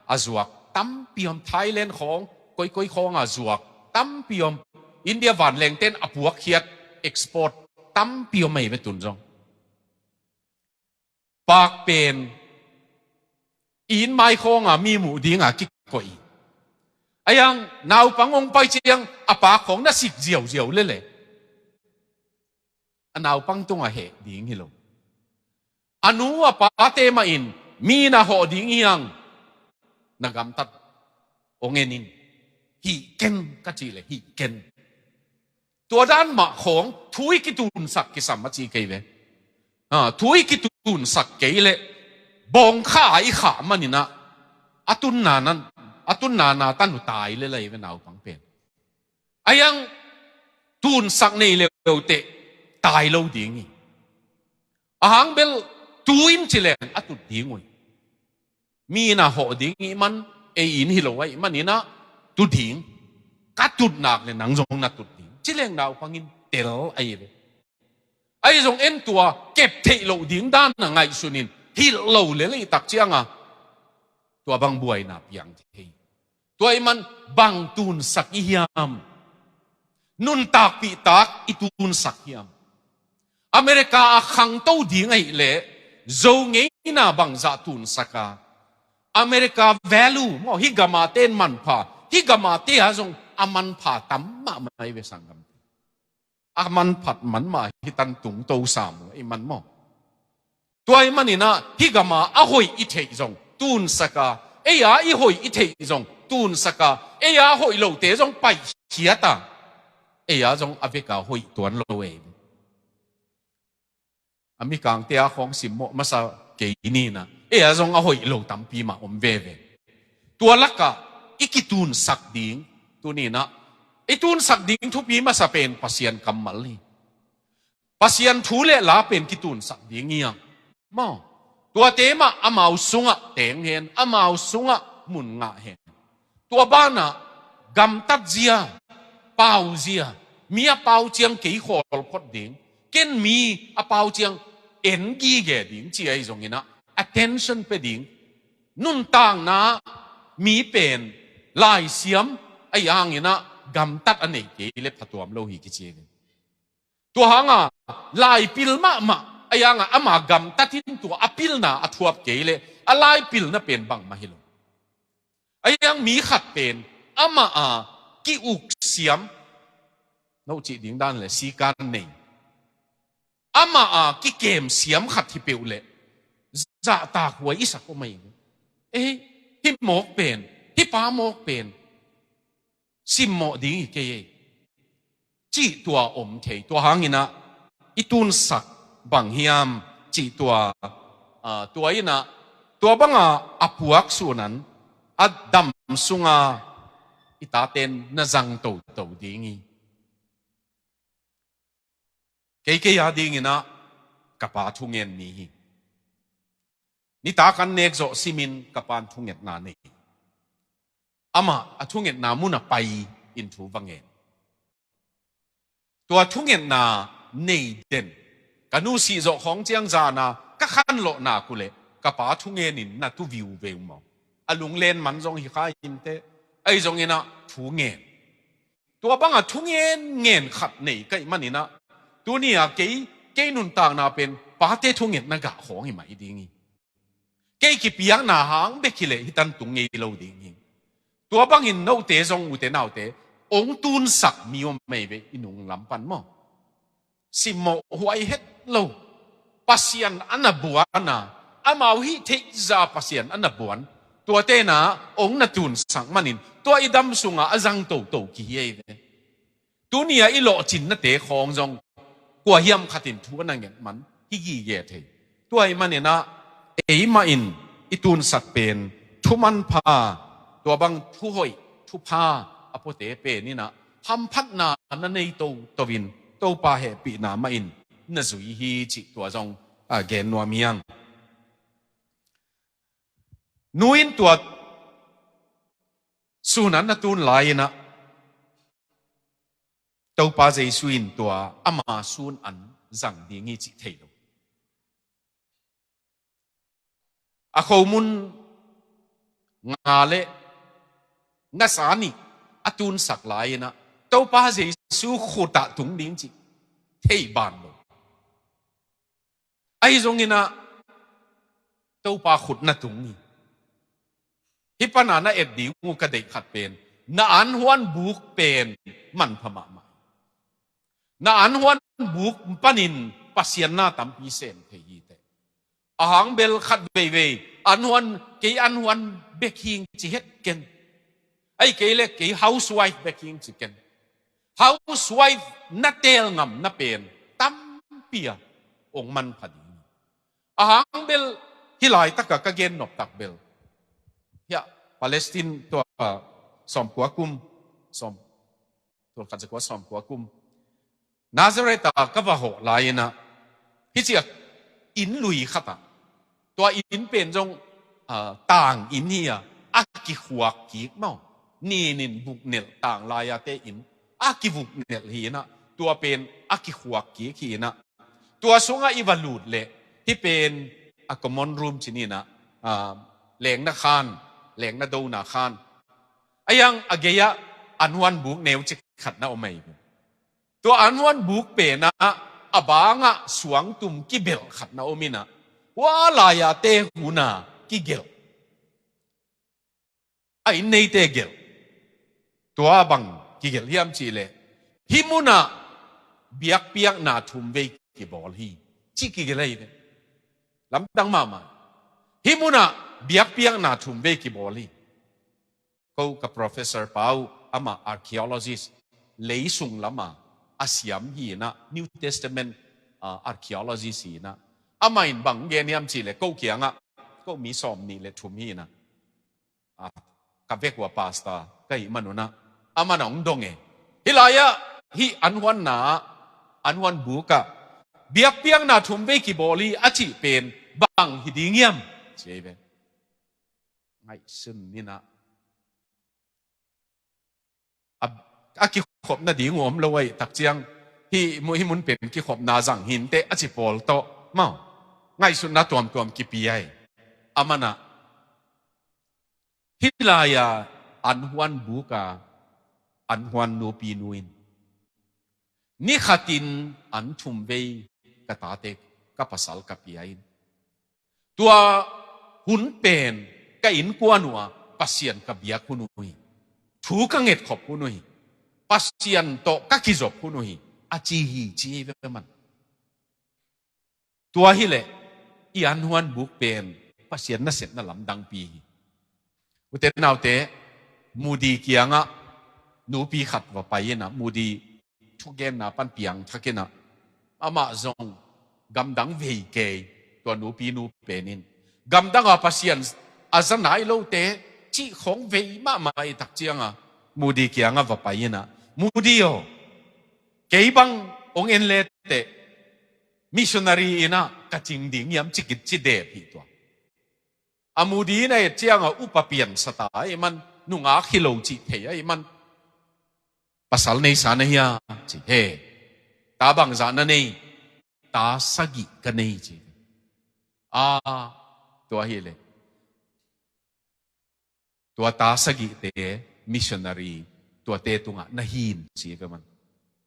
a zuak tampi om, Thailand khawng, koikoi khawnga zuak tampi om, India vanlengten a puakkhiat, export tampi om ahi ve tun zong. Paak pen i inn mai khawnga mi muh dinga kikoih hi. Ahi hang naupang hong pai ciang a paak khawng na sik ziauziau lele, a naupang tungah heh ding hi lo. A nu a pate mahin mi na hawh ding hi hang, na gamtat hong en in. Hih ken ka cih leh hih ken. Tua dan mah khawng thu i kitunsak kisam a ci kei ve. A, thu i kitunsak kei leh bawngkha a i khah maninah, a tunna nan a tunna na tan uh tai le lai ve naupang pen. A hiang tunsak nei leuteh tai lo ding hi. A hang bel tu in ci leng a tut ding uh hi. Mi in a hawh ding ih man, ei in hi lo ahih manin ah tu ding. Ka tut nak le nang zong na tut ding. Ci leng naupang in tel ahi ve. Ahi zong en tua kep theih loh ding dan a ngaihsun in hilh lo le lei tak ciang a tua bang buaina piang thei. Tua ih man bang tunsak ih hiam? Nuntakpih tak ih tunsak hiam? America a khangto ding ahih leh Zo ngeina bangzah tunsak a, America value maw, hih gam a ten manpha, hih gam a te a zong a manpha tam mahmah hi ve sanggam. A manphat manmah hi tan tung to sam uh ei man maw. Tua ih manin ah hih gam a a hoih ih theih zong tunsak a, ei a ih hoih ih theih zong tunsak a, ei a hoih lote zong paihkhiat a, ei a zong a vek a hoih tuan lo ei. A mikangte a khawng simmawh masa kei ni in ah ei a zong a hoih lo tampi mah om veve. Tua lakah i kitunsak ding tuni in ah i tunsak ding thupi masa pen Pasian kammal hi. Pasian thu le la pen kitunsak ding hi hang. Maw, tuate mah amau sungah teng hen, amau sungah mun ngah hen. Tua banah gamtat zia, pau zia, mi a pau ciang kei khawl phot ding, ken mi a pau ciang en gige ding ci ahi zongin ah attention pe ding. Nuntakna mi pen laisiam ahi hangin ah gamtat a nei kei le phatuam lo hi kici hi. Tua hanga laipil mahmah ahi hanga ama gamtat in tua a pilna a thuap kei le a laipilna pen bangmah hi lo. Ahi hang mi khat pen ama a ki-uk siam, no cih ding dan le sikan nei, ama a kikem siam khat hi peuh le zahtak huai i sak om ahi. Ei, hih mawk pen, hih pa mawk pen simmawh ding hi kei ei cih tua om thei. Tua hangin ah i tunsak bang hiam cih tua, ah, tua in ah tua banga a puak sunan a dam sunga i taten na zang toto ding hi. Kei kei a dingin ah ka pa thungen ni hi. Nitak an nek zawh simin ka pan thungetna nei. Amah a thungetna mun a pai in thu va ngen. Tua thungetna nei den ka nu sih zawh khawng ciang zana ka khanlawh nak uh leh ka pa thungen in na tu viuveu maw? A lunglen man zong hi kha inteh. Ahi zongin ah thu ngen. Tua banga thungen ngen khat nei ka hih manin ah tuni a kei, kei nuntakna pen pate thungetna gah khawng hi mah hi ding hi. Kei kipiakna hang bek hi leh hih tan tung ngei lo ding hi. Tua bangin note zong ute naute ong tunsak mi om mei ve i nung lam pan maw? Simmawh huai het lo. Pasian a na buan a, amau hih theihza Pasian a na buan, tuate na ong na tunsak manin tua i dam sunga a zang toto kihi ei ve. Tuni a i lawhcinnate khawng zong kua hiam khatin thu a na nget man hi gige thei. Tua ahih manin ah eimah in i tunsak pen thu manpha, tua bang thu hoih, thu pha a puate pen in ah hamphatna na nei toto in Topa hehpihna mah in na zui hi cih tua zong, a, gen nuam hi hang. Nu in tua sun an na tun lai-in ah Topa Jesu in tua ama sun an zang ding hi cih thei lo. A khomun nga le ngasa nih a tunsak lai-in ah Topa Jesu khut ah tung ding cih thei ban lo. Ahi zongin ah Topa khut na tung hi. Hih pana na et ding uh ka deih khat pen na anhuan buk pen manpha mahmah. Na anhuan buk panin Pasian na tampi sem thei hi teh. A hang bel khat veivei anhuan, kei anhuan bek hing ci het ken. Ahi kei le kei housewife bek hing ci ken. Housewife na teel ngam na pen tampi a ong manpha ding. A hang bel hih laitaka ka gen noptak bel hiah Palestine tua sawmkua kum, sawm, tul khat zakua sawmkua kum Nazareth ah ka va hawh lai-in ah, hih ciang inn lui khat ah, tua inn pen zong, ah, tang inn hi a, a kikhuak kik maw. Nin in vuknelh tang lai-ate inn, a kivuknelh hi in ah, tua pen a kikhuak kik hi in ah. Tua sungah i va lut leh, hih pen a common room ci ni in ah, ah, lengna khan, lengna dona khan. A yang a gei-ah an huan buk neu cik khat na om ahi ve. Tua an huan buk pen ah a bangah suangtum kibelh khat na om in ah, hua lai-ate hun a kigelh. A inn neite gelh. Tua bang kigelh hiam cih leh, hih mun ah biakpiakna thum vei kibawl hi, ci kigelh ahi ve. Lamdang mahmah. Hih mun ah biakpiakna thum vei kibawl hi. Ko ka professor pa uh, amah archaeologist, lei sung lam a a siam hi in ah, New Testament, ah, archaeologist hi in ah. Amah in bang gen hiam cih leh, ko kiangah, ko mi sawmnih le thum hi in ah, ah, ka vek uh a pastor ka hih man un ah, amah in ah hong dong e. Hih lai-ah hih an huanna ah, an huan buk ah biakpiakna thum vei kibawl hi a cih pen bang hi ding hiam, ci ahi ve. Ngaihsun ni in ah, a, a kikhop nading uh om lo ahih tak ciang, hih mu-, hih mun pen kikhopna zang hi inteh, a ci pawl tawh maw, ngaihsutna tuamtuam kipia hi. Amah in ah, hih lai-a an huan buk a an huan nupinu in, ni khatin an thum vei ka tate, ka pasal ka pia in. Tua hun pen ka innkuan uh ah Pasian ka biak hun uh hi. Thu ka ngetkhop hun uh hi. Pasian tawh ka kizop hun uh hi, a ci hi, ci hi ve man. Tua hi leh, i an huan buk pen Pasian nasepna lamdangpi hi. Ute naute, Moody kiangah nupi khat va pai in ah, Moody thugenna pan piangthak in ah, amah zong gamdang vei kei, tua nupinu pen in. Gamdang a Pasian a za nai lote cih khawng vei mahmah ahih tak ciang a, Moody kiangah va pai in ah, Moody aw, kei bang hong en leteh, missionary in ah ka cing ding hiam, ci kit, ci dep hi tua. A Moody in a et ciang a, upa piansa ta ahih man, nungak hi lo cih thei ahih man, pasal neisa na hia, ci. He, ta bangzah na nei? Ta sagih ka nei, ci. A, tua hi leh, tua ta sagihte missionary, tuate tungah na hi in, ci ve man.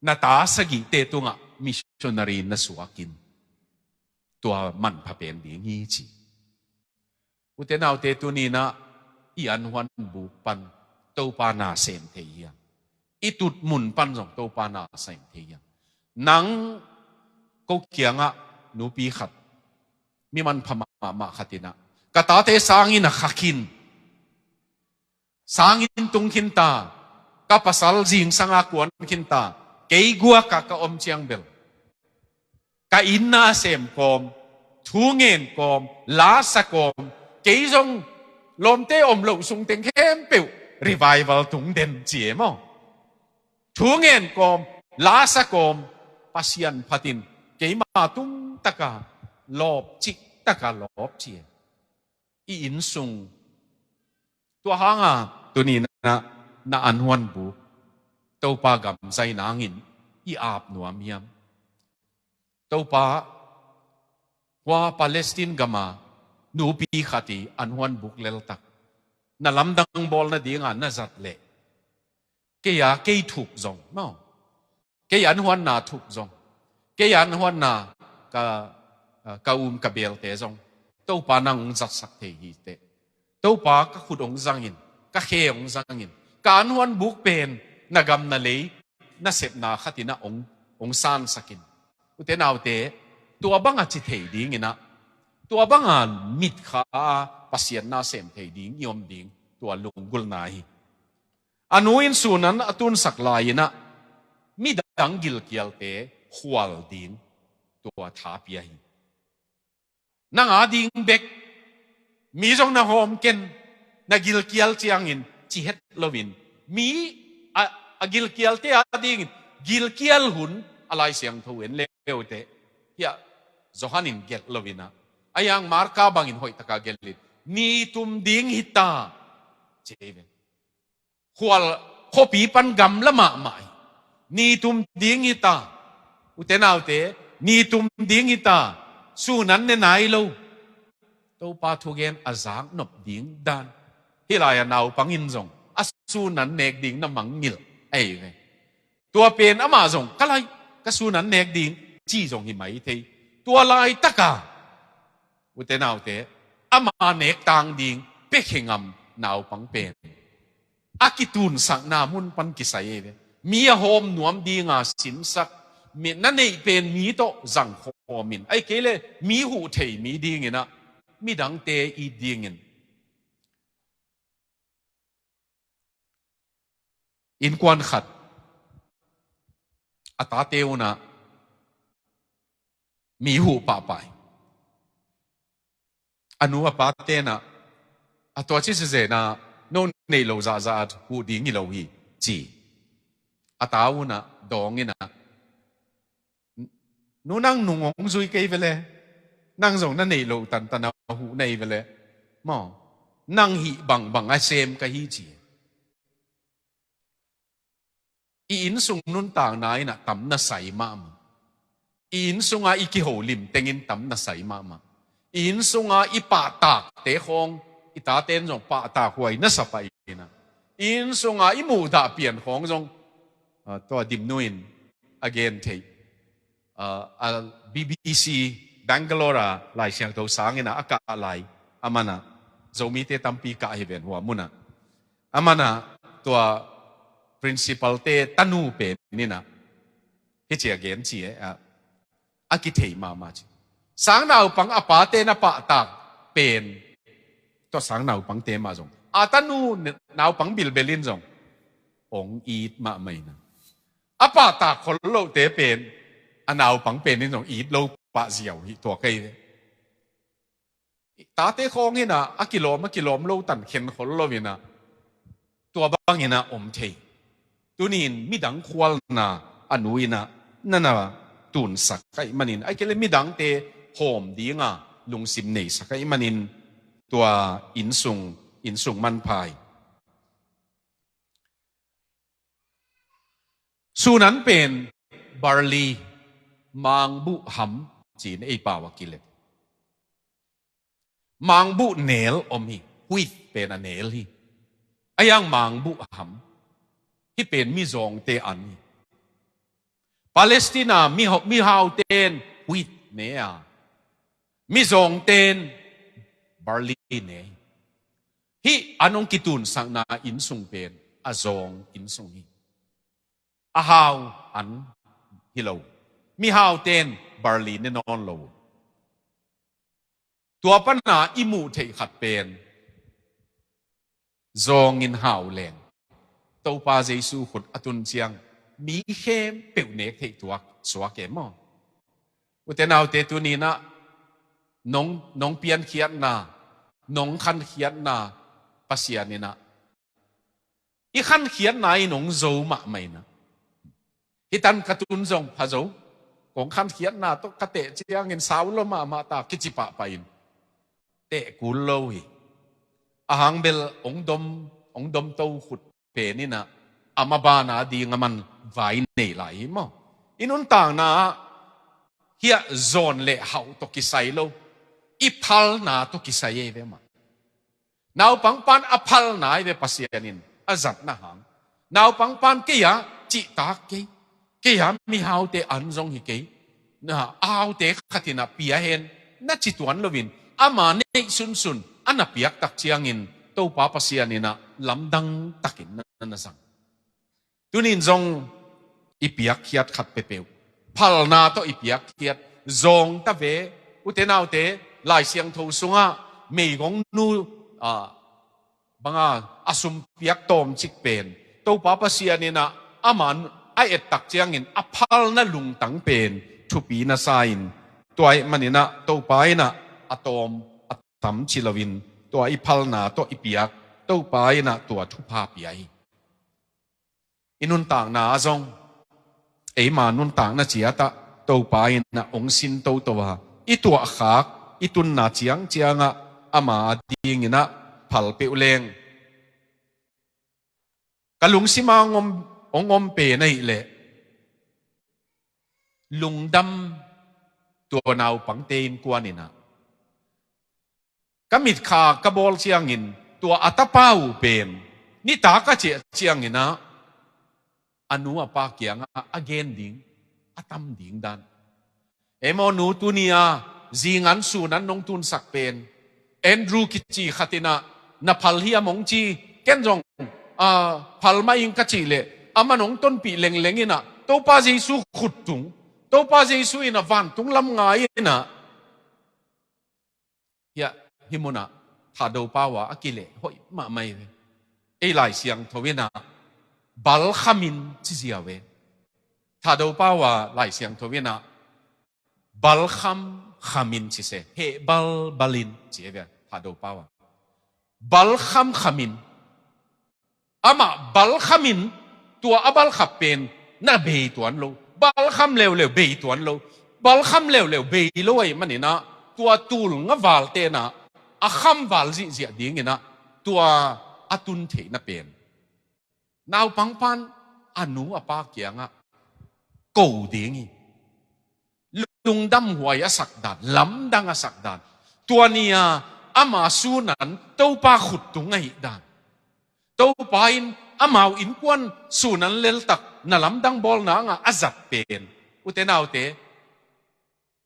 Na ta sagihte tungah missionary na suak in, tua manpha pen ding hi, ci. Ute naute, tuni in ah i an huan buk pan Topa na sem thei hiam? I tut mun pan zong Topa na sem thei hiam? Nang, ko kiangah nupi khat, mi manpha mahmah khat in ah, ka tate sanginn ah khak in, sanginn tung khin ta, ka pasal zingsang a kuan khin ta, kei guak ah ka om ciang bel, ka inn na sem kawm, thu ngen kawm, la sa kawm, kei zong lawmte om loh sung teng khempeuh revival tung den, ci e maw. Thu ngen kawm, la sa kawm, Pasian phat in keima tung tak a lawp, cik tak a lawp, ci e. I inn sung. Tua hang a tuni in ah na an huan buk Topa gam zai nangin i ap nuam hiam? Topa, hua Palestine gam a nupi khat i an huan buk leltak na lamdang bawl nading a na zat leh, kei a, kei thuk zong maw, kei an huanna thuk zong, kei an huanna ka, ka um ka belte zong, Topa nang hong zatsak thei hi teh. Topa, ka khut hong zang in, ka khe hong zang in, ka an huan buk pen na gam na lei nasepna khat in ah hong, hong sansak in. Ute naute, tua bang a ci thei ding in ah, tua bang a mitkha a Pasian na sem thei ding i om ding, tua lunggulhna hi. A nu in sun an a tunsak lai in ah, midang gilkialte khual ding, tua tha pia hi. Nang a ding bek, mi zong na hawm ken, Na gilkial ciangin ci het loin, mi a, a gilkialte a dingin gilkial hun a Lai Siangtho en leuteh, hiah Johan in gelh loin ah, a yang Marka bangin hoihtaka gelhin, ni tum ding hita, ci ei ve. Khual, khuapi pan gamla mahmah hi. Ni tum ding hita. Ute naute, ni tum ding hita. Sun an ne nai lo. Topa thugen a zaknop ding dan. Hih lai-a naupang in zong a sun an nek ding na mangngilh ei ve. Tua pen amah zong ka lai, ka sun an nek ding ci zong hi mai thei. Tua laitaka, ute naute, ama nek tang ding pekhe ngam naupang pen a kitunsakna mun pan kisai ei ve. Mi a hawm nuam dinga sinsak, mi na neih pen mi tawh zangkhawmin, ahih kei leh mi huh thei mi dinginah, midangte it dingin. Innkuan khat a tate unah mi huh pahpah hi. A nu a pa tenah, a tua ci sese na, no neih lo zahzah at huh ding hi lo hi, ci. A ta unah dawng inah, nu, nang nung hong zui kei vele, nang zong na neih lo tantan a huh nei vele maw, nang hih bangbang a sem ka hi, ci. I innsung nuntakna inah tam na sai mahmah. I innsungah i kiholim tengin tam na sai mahmah. I innsungah i pahtakte khawng, i taten zong pahtak huai na sa pah inah, i innsungah i muhdah pian khawng zong, ah, tua Dimnu in a gen theih, ah, a B B C Bangalore a Lai Siangtho sangin ah a kah lai, amanah Zomite tampi kah hi ven hua munah. Amanah tua principal-te tanu pen inah hici a gen ci e, a, a kithei mahmah ci. Sangnaupang a pate na pahtak pen, tua sangnaupangte mah zong, a tanu naupang bilbel in zong hong it mahmah inah, a pahtak khol lohte pen a naupang pen in zong it lo pah ziau hi, tua kei ve. Tate khawng inah a kilawm a kilawm lo tan khen khol lo inah, tua bang inah om thei. Tunin midang khualna a nu inah na na tunsak ahih manin, ahih kei leh midangte hawm dinga lungsim neisak ahih manin, tua innsung, innsung manpha hi. Sun an pen barley, mangbuh ham, ci-in ei pau a kilet. Mangbuh nel om hi, wheat pen a nel hi. A yang mangbuh ham, hih pen mizawngte an hi. Palestina mi, mihauten wheat ne a, mizawngten barley ne hi. Hih an hong kitunsakna innsung pen a zawng innsung hi. A hau an hi lo. Mihauten barley ne nawn lo. Tua pana i muh theih khat pen zawngin hau leng, Topa Jesu khut a tun ciang mi khempeuh nek theih tuak suak e maw? Ute naute, tuninah nong, nong piankhiatna, nong khankhiatna Pasian inah i khankhiatna in hong zo mahmah inah, hih tan ka tun zong pha zo, kong khankhiatna tawh ka teh ciangin sau lo mahmah ta, kici pahpah in teh kul lo hi. A hang bel hong dom, hong dom to khut pen inah a mabana ding a man vai nei lai hi maw? I nuntakna ah hiah zawn le hauh tawh kisai lo, i phalna tawh kisai ei ve mah. Naupang pan a phalna ei ve, Pasian in a zatna hang. Naupang pan kei ah cihtak kei, kei ah mihaute an zong hi kei, na aute khat inah pia hen, na ci tuan loin, ama neih sunsun a na piak tak ciangin Topa Pasian inah lamdang takin na, na zang. Tunin zong i piakkhiat khat peuhpeuh, phalna tawh i piakkhiat zawng ta ve. Ute naute, Lai Siangtho sungah meigongnu, ah, banga a sumpiak tawmcik pen Topa Pasian inah aman a ettak ciangin a phalna lungtang pen thupi na sa-in, tua ahih maninah Topa inah a tawm a tam ci loin, tua i phalna tawh i piak Topa in ah tua thupha pia hi. I nuntakna ah zong, eima nuntakna ciat ah Topa in ah hong sin toto a, i tuahkhak, i tunna ciangciang ah ama ading in ah phal peuh leng, ka lungsim ah hong om, hong om pen ahih leh, lungdam, tua naupangte innkuan in ah, ka mitkha ka bawl ciangin, tua a tapa uh pen nitak a ciah ciangin ah, a nu a pa kiangah a gen ding, a tam ding dan. Ei maw nu, tuni-a zingan sunan nong tunsak pen Andrew kici khat in ah, na phal hiam hong ci, ken zong, ah, phal mah ing ka cih leh, aman hong tonpih lengleng in ah, Topa Jesu khut tung, Topa Jesu in ah vantung lam ngai in ah, hiah, hih mun ah Thado pau a a kileh hoih mahmah hi ve. Ei Lai Siangtho in ah balkham in ci ziau ve. Thado pau a Lai Siangtho in ah balkham kham in ci se, heh balbal in ci hi ve, Thado pau a. Balkham kham in. Amah balkham in, tua a balkhap pen na bei tuan lo. Balkham leuleu bei tuan lo. Balkham leuleu bei lo ahih manin ah, tua tul nga valte in ah a kham val zihziah ding in ah, tua a tun theihna pen, naupang pan a nu a pa kiangah ko ding hi. Lungdamhuai a sak dan, lamdang a sak dan. Tua ni-a ama sunan Topa khut tung ahih dan. Topa in amau innkuan sunan leltak na lamdang bawl nangah a zat pen, ute naute,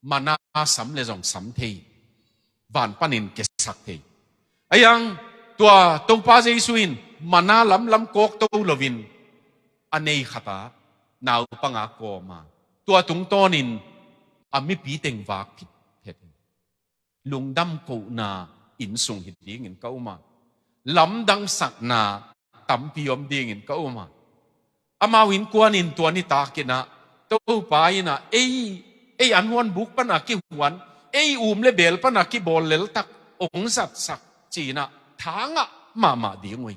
mana sam le zong sam thei, van panin kesak thei. Ahi hang tua Topa Jesu in mana lamlam kawk to loin, a nei khat a naupang a kawm a, tua tungtawnin a mipi teng vak phitphet hi. Lungdam kohna innsung hi dingin ka um a, lamdang sakna tampi om dingin ka um a. Amau innkuan in tua nitak in ah, Topa in ah ei, ei an huan buk pan a kihuan, ei um le bel pan a kibawl leltak hong zatsak ci-in ah, tha ngah mahmah ding uh hi.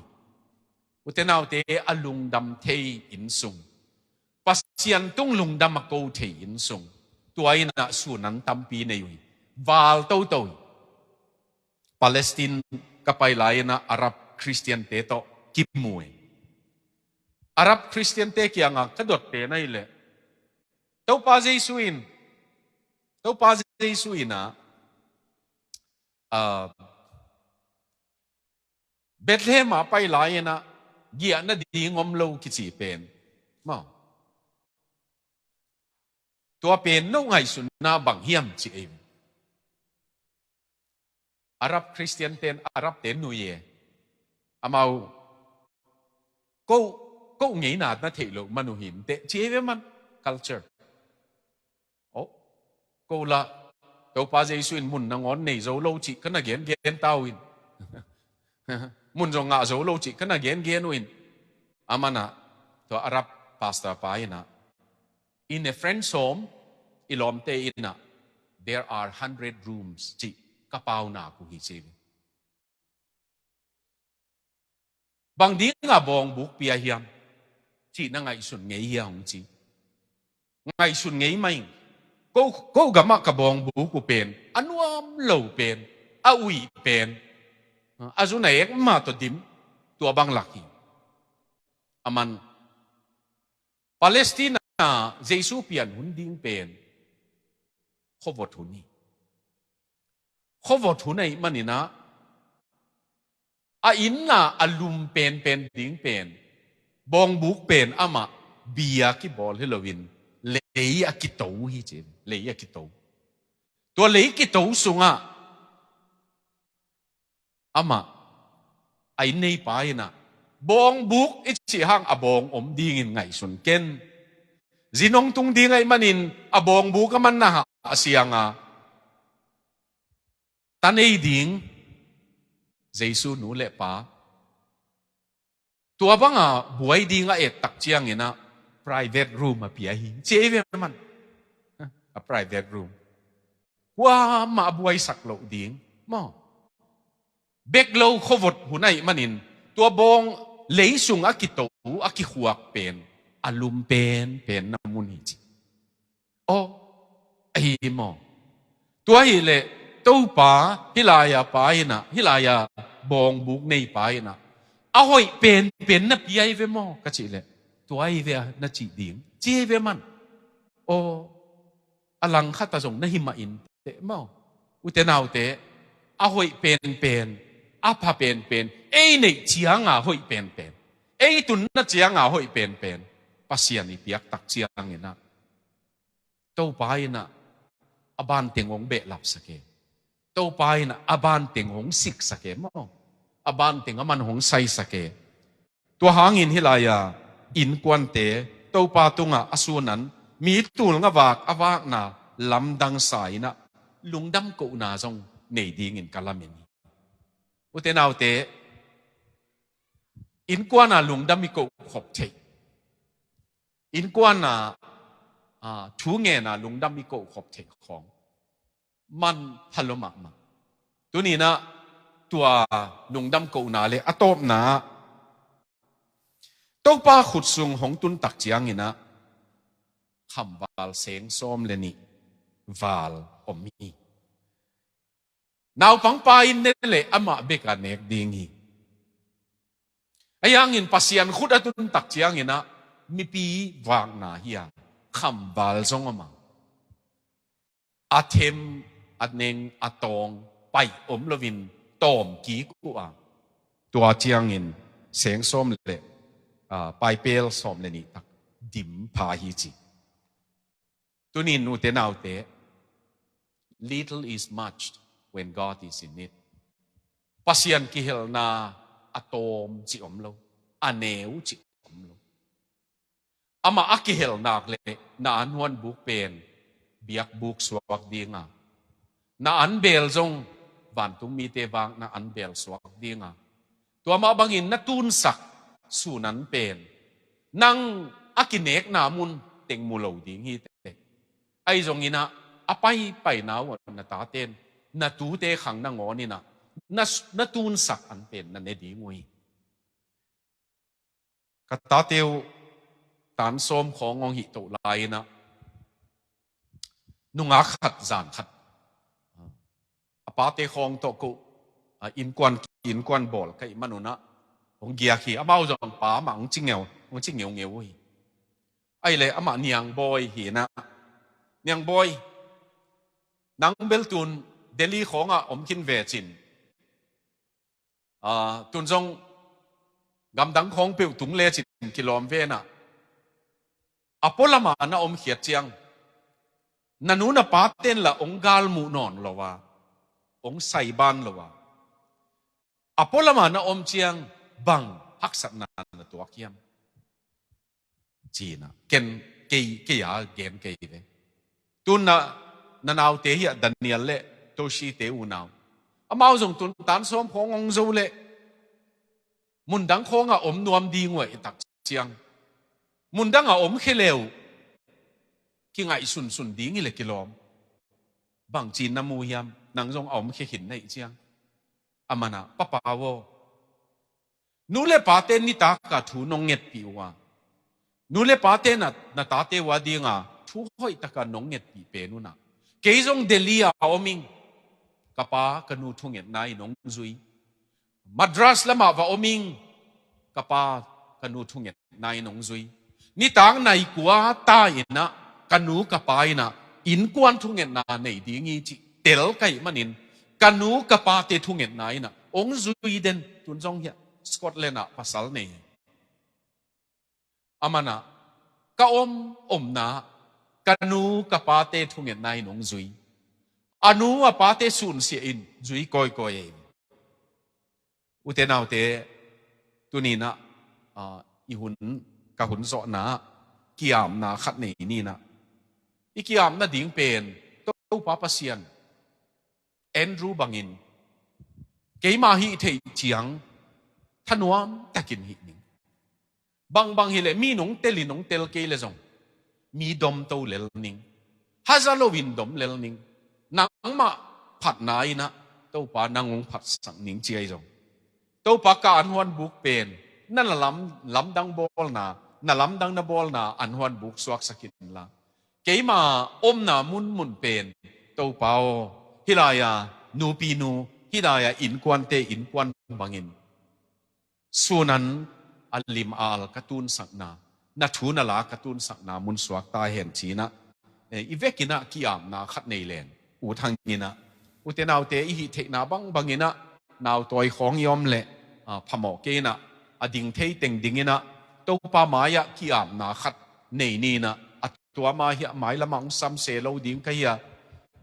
Ute naute, a lungdam thei innsung, Pasian tung lungdam a ko thei innsung, tua in ah sunan tampi nei uh hi. Val toto hi. Palestine ka pai lai in ah Arab Khristiante tawh kimu hi. Arab Khristiante kiangah ka dot pen ahih leh, Topa Jesu in, Topa Jesu in ah, ah, Bethlehem ah pai lai in ah giahna ding om lo kici pen, maw, tua pen no ngaihsutna bang hiam ci ei. Arab Khristiante in Arabte nui e. Amau ko, ko ngeina na theih loh man uh hi inteh ci ei ve, man culture. Oh, ko lah, Topa Jesu in mun nangawn nei zo lo cih ka na gengen ta uh in. Mun zong ngah zo lo cih ka na gengen uh in. Aman ah, tua Arab pastor pa in ah, in a friend's home, i lawmte in ah, there are hundred rooms cih ka pau nak uh hi ci ve. Bang dinga bawngbuk pia hiam cih na ngaihsun ngei hia hong ci. Ngaihsun ngei mah ing. Ko, ko gamah ka bawngbuk uh pen, a nuam lo pen, a uih pen, a zun a ek mah tawh dim, tua bang lak hi. Aman Palestina Jesu pian hun ding pen khuavot hun hi. Khuavot hun ahih manin ah, a inn a lum penpen ding pen, bawngbuk pen amah bia kibawl hi loin, lei a kito hi ci, lei a kito. Tua lei kito sungah amah, a inn neipa in ah, bawngbuk i cih hang a bawng om dingin ngaihsun ken. Zin hong tung ding ahih manin a bawngbuk a man na hah a siang a, ta nei ding Jesu nu le pa. Tua banga buai ding a et tak ciangin ah private room a pia hi ci ei ve, man. A private room. Kuamah a buaisak loh ding, maw. Bek lo khuavot hun ahih manin Tua bawng leisung a kito, a kikhuak pen, a lum penpen na mun hi ci. Aw, ahi maw? Tua hileh, Topa, hih lai-a pa in ah, hih lai-a bawngbuk nei pa in ah, a hoih penpen na pia hi ve maw, ka cih leh, tua hi ve a na cih ding, ci hi ve man. Aw, a langkhat ah zong na hi mah inteh maw? Ute naute, a hoih penpen, a pha penpen, ei neih cianga hoih penpen, ei tunna cianga hoih penpen, Pasian i piak tak ciangin ah, Topa in ah, a banteng hong behlapsak e. Topa in ah, a banteng hong siksak e maw? A banteng aman hong saisak e. Tua hangin hih lai-a innkuante Topa tungah a sunan, mi tul nga vak a vakna lamdang sa in ah, lungdam kohna zong nei dingin ka lamen hi. Ute naute, innkuana lungdam i kohkhop theih, innkuana, a, thu ngena lungdam i kohkhop theih khawng man pha lua mahmah. Tuni in ah, tua lungdam kohna le a tawpna, Topa khut sung hong tun tak ciangin ah, khamval seng sawm le nih val om hi. Naupangpa in ne leh amah bek a nek ding hi. Ahi hangin Pasian khut a tun tak ciangin ah, mipi vakna hi a, khamval zong om a, a them, a neng, a tawng, paih om loin tawm kik uh a, tua ciangin seng sawm le, a, paipel sawm le nih tak dim pha hi ci. Tuni in ute naute, little is much when God is in it. Pasian kihelna a tawm cih om lo, a neu cih om lo. Amah a kihel nak leh na an huanbuk pen biakbuk suak dinga, na an beel zong vantung mite vak na an beel suak dinga, tua mah bangin na tunsak sunan pen nang a kinekna mun teng mu lo ding hi teh. Ahi zongin ah, a paipaina uh ah na taten, na tute khang nangawn in ah, na, na tunsak an pen na ne ding uh hi. Ka tate uh tan sawm khawng hong hih toh lai-in ah, nungak khat zan khat, a pate khawng tawh ko, a, innkuan, innkuan bawl ka hih manun ah, hong giak hi. Amau zong pa mah hong ci ngeu, hong ci ngeungeu uh hi. Ahih leh amah Niangbawi hi in ah, Niangbawi, nang bel tun Delhi khawngah om khin ve cin, a, tun zong gamdang khawng peuh tung lecin kilawm ve in ah, a pualamah na om khiat ciang, na nu na paten lah hong galmuh nawn lo a, hong saiban lo a, a pualamah na om ciang bang haksatna na tuak hiam? Ci-in ah, ken, kei, kei a gen kei ve. Tun na, na naute hi ah, Daniel le Toshi-te unau, amau zong tun tan sawm khawng hong zo leh mundang khawngah om nuam ding uh ahih tak ciang, mundangah om khia le uh kingaihsunsun ding hi leh kilawm. Bangci na mu hiam, nang zong a om khia khin na hih ciang? Aman ah, papa aw, nu le pate nitak a thu nong ngetpih uh a, nu le pate na, na tate uh a dinga thu hoih taka nong ngetpih pen un ah, kei zong Delhi a om ing, ka pa ka nu thungetna in hong zui. Madras lamah va om ing, ka pa ka nu thungetna in hong zui. Nitak nai kua ta in ah, ka nu ka pa in ah, innkuan thungetna nei ding hi cih tel ka hih manin, ka nu ka pate thungetna in ah hong zui den. Tun zong hi ah, Scotland ah pasal nei hi. Aman ah, ka om omna, ka nu ka pate thungetna in hong zui. A nu a pate sunsiah in zui kawikawi hi. Ute naute, tuni in ah, a, i hun, ka hun zawhna ah, ki-apna khat nei ni in ah. I ki-apna ding pen, Topa Pasian, Andrew bangin, keima hih theih ciang thanuam takin hih ning. Bangbang hi leh mi nong tel in nong tel kei leh zong, mi domto lel ning. Haza loin dom lel ning. Nangmah phatna in ah, Topa nang hong phatsak ning ci ahi zong, Topa, ka an huan buk pen na, na lam, lamdang bawlna, na lamdang na bawlna an huan buk suaksak inla, keima omna munmun pen Topa aw, hih lai-a nupinu, hih lai-a innkuante innkuan bangin sunan a lim a al ka tunsakna, na thu na la ka tunsakna mun suak ta hen ci-in ah, eh, i vekin ah ki-apna khat nei leng, U Thang in ah, ute naute i hih theihna bangbangin ah, nau tawi khawng i om leh, ah, phamawh kei in ah, a ding thei teng dingin ah, Topa mai-ah ki-apna khat nei ni in ah, a tua mah hiah mailamah hong sam se lo ding ka hi a,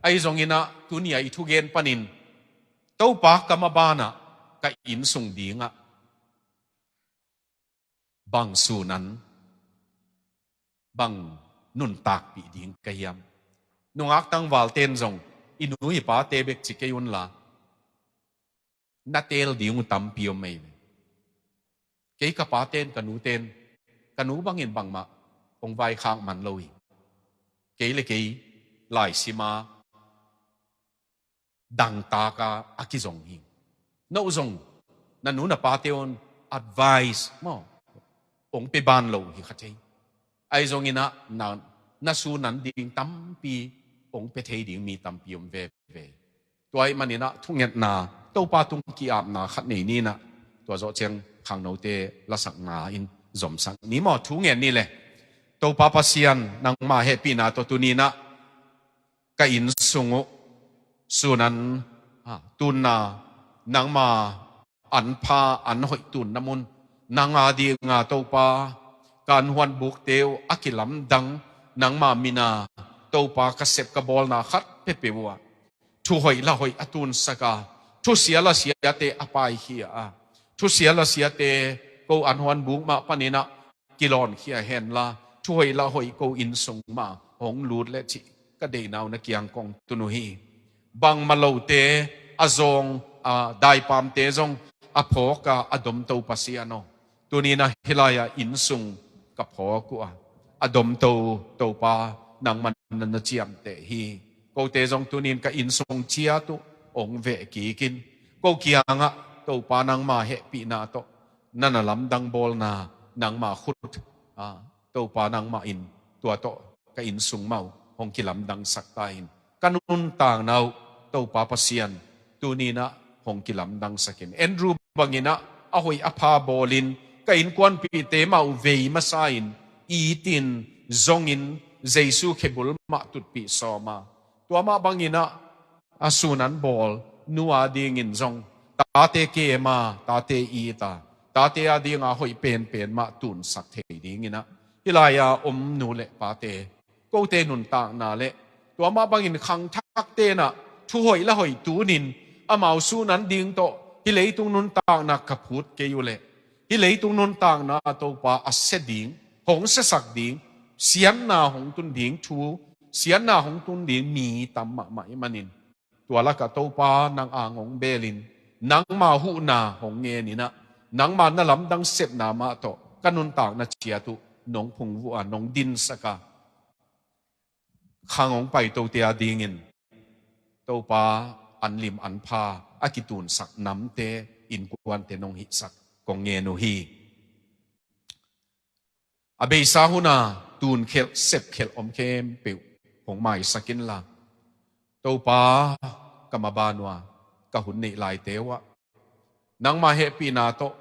ahi zongin ah tuni-a i thugen panin Topa, ka maban ah, ka innsung dingah bang sunan, bang nuntakpih ding ka hiam? Nungak tangvalte'n zong, i nu i pate bek ci kei unla, na teel ding uh tampi om mai ve. Kei ka pate'n, ka nute'n, ka nu bangin bangmah hong vaikhak man lo hi. Kei le kei laisim a dangtak a, a kizong hi. No zong, na nu na pate un advice maw, hong pia ban lo hi kha thei. Ahi zongin ah, na, na sunan ding tampi hong pia thei ding mi tampi om veve. Tua ahih manin ah, thungetna, Topa tung ki-apna khat nei ni in ah, tua zawh ciang khangnote lasakna in zomsak ni maw, thungen ni le. Topa Pasian, nangma hehpihna tawh tuni in ah ka innsung uh sunan, ah, tunna, nangma an pha, an hoih tunna mun, nang a dinga Topa, ka an huan bukte uh a kilamdang, nangma min a Topa, ka sep ka bawlna khat peuhpeuh uh ah thu hoih la hoih a tunsak a, thu sia la siate a paikhia a, thu sia la siate ko an huan buk mah panin ah kilawnkhia henla, thu hoih la hoih ko innsung mah hong lut leh cih ka deihna uh na kiang kong tun uh hi. Bangmah lote, a zawng, a daipamte zong a phawk a, a domto Pasian aw, tuni in ah hih lai-ah innsung ka phawk uh a, a domto Topa, nangman na, na ciamteh hi. Kote zong tuni in ka innsung ciat uh hong veh kik in, ko kiangah Topa, nangma hehpihna tawh na, na lamdang bawlna, nangma khut, ah, Topa, nangmah in tua tawh ka innsung mah uh hong kilamdangsak ta in, ka nuntakna uh Topa Pasian, tuni in ah hong kilamdangsak in. Andrew bangin ah a hoih a pha bawlin, ka innkuanpihte mah uh vei masa in, itin, zongin, Jesu khebul mah tutpih sawm a, tua mah bangin ah a sunan bawl nu a dingin zong tate kem a, tate it a, tate a dinga hoih penpen mah tunsak thei dingin ah, hih lai-a om nu le pate, kote nuntakna le tua mah bangin khangthakte'n ah thu hoih la hoih tunin amau sunan ding tawh hih leitung nuntakna ka phut kei uh leh, hih leitung nuntakna Topa a sia ding, hong siasak ding, siatna hong tun ding thu, siatna hong tun ding mi tam mahmah ahih manin, tua lakah Topa, nang ang hong belin, nangma huhna hong ngenin ah, nangma na lamdang sepna mah tawh ka nuntakna ciat uh nong phungvuh a, nong dinsak a, khang hong paitote a dingin Topa, an lim an pha a kitunsak namte, innkuante nong hihsak kong ngen uh hi. A beisa hun a tunkhelh sepkhelh om khempeuh hong maisak inla, Topa, ka maban uh a, ka hun neih laite uh ah, nangma hehpihna tawh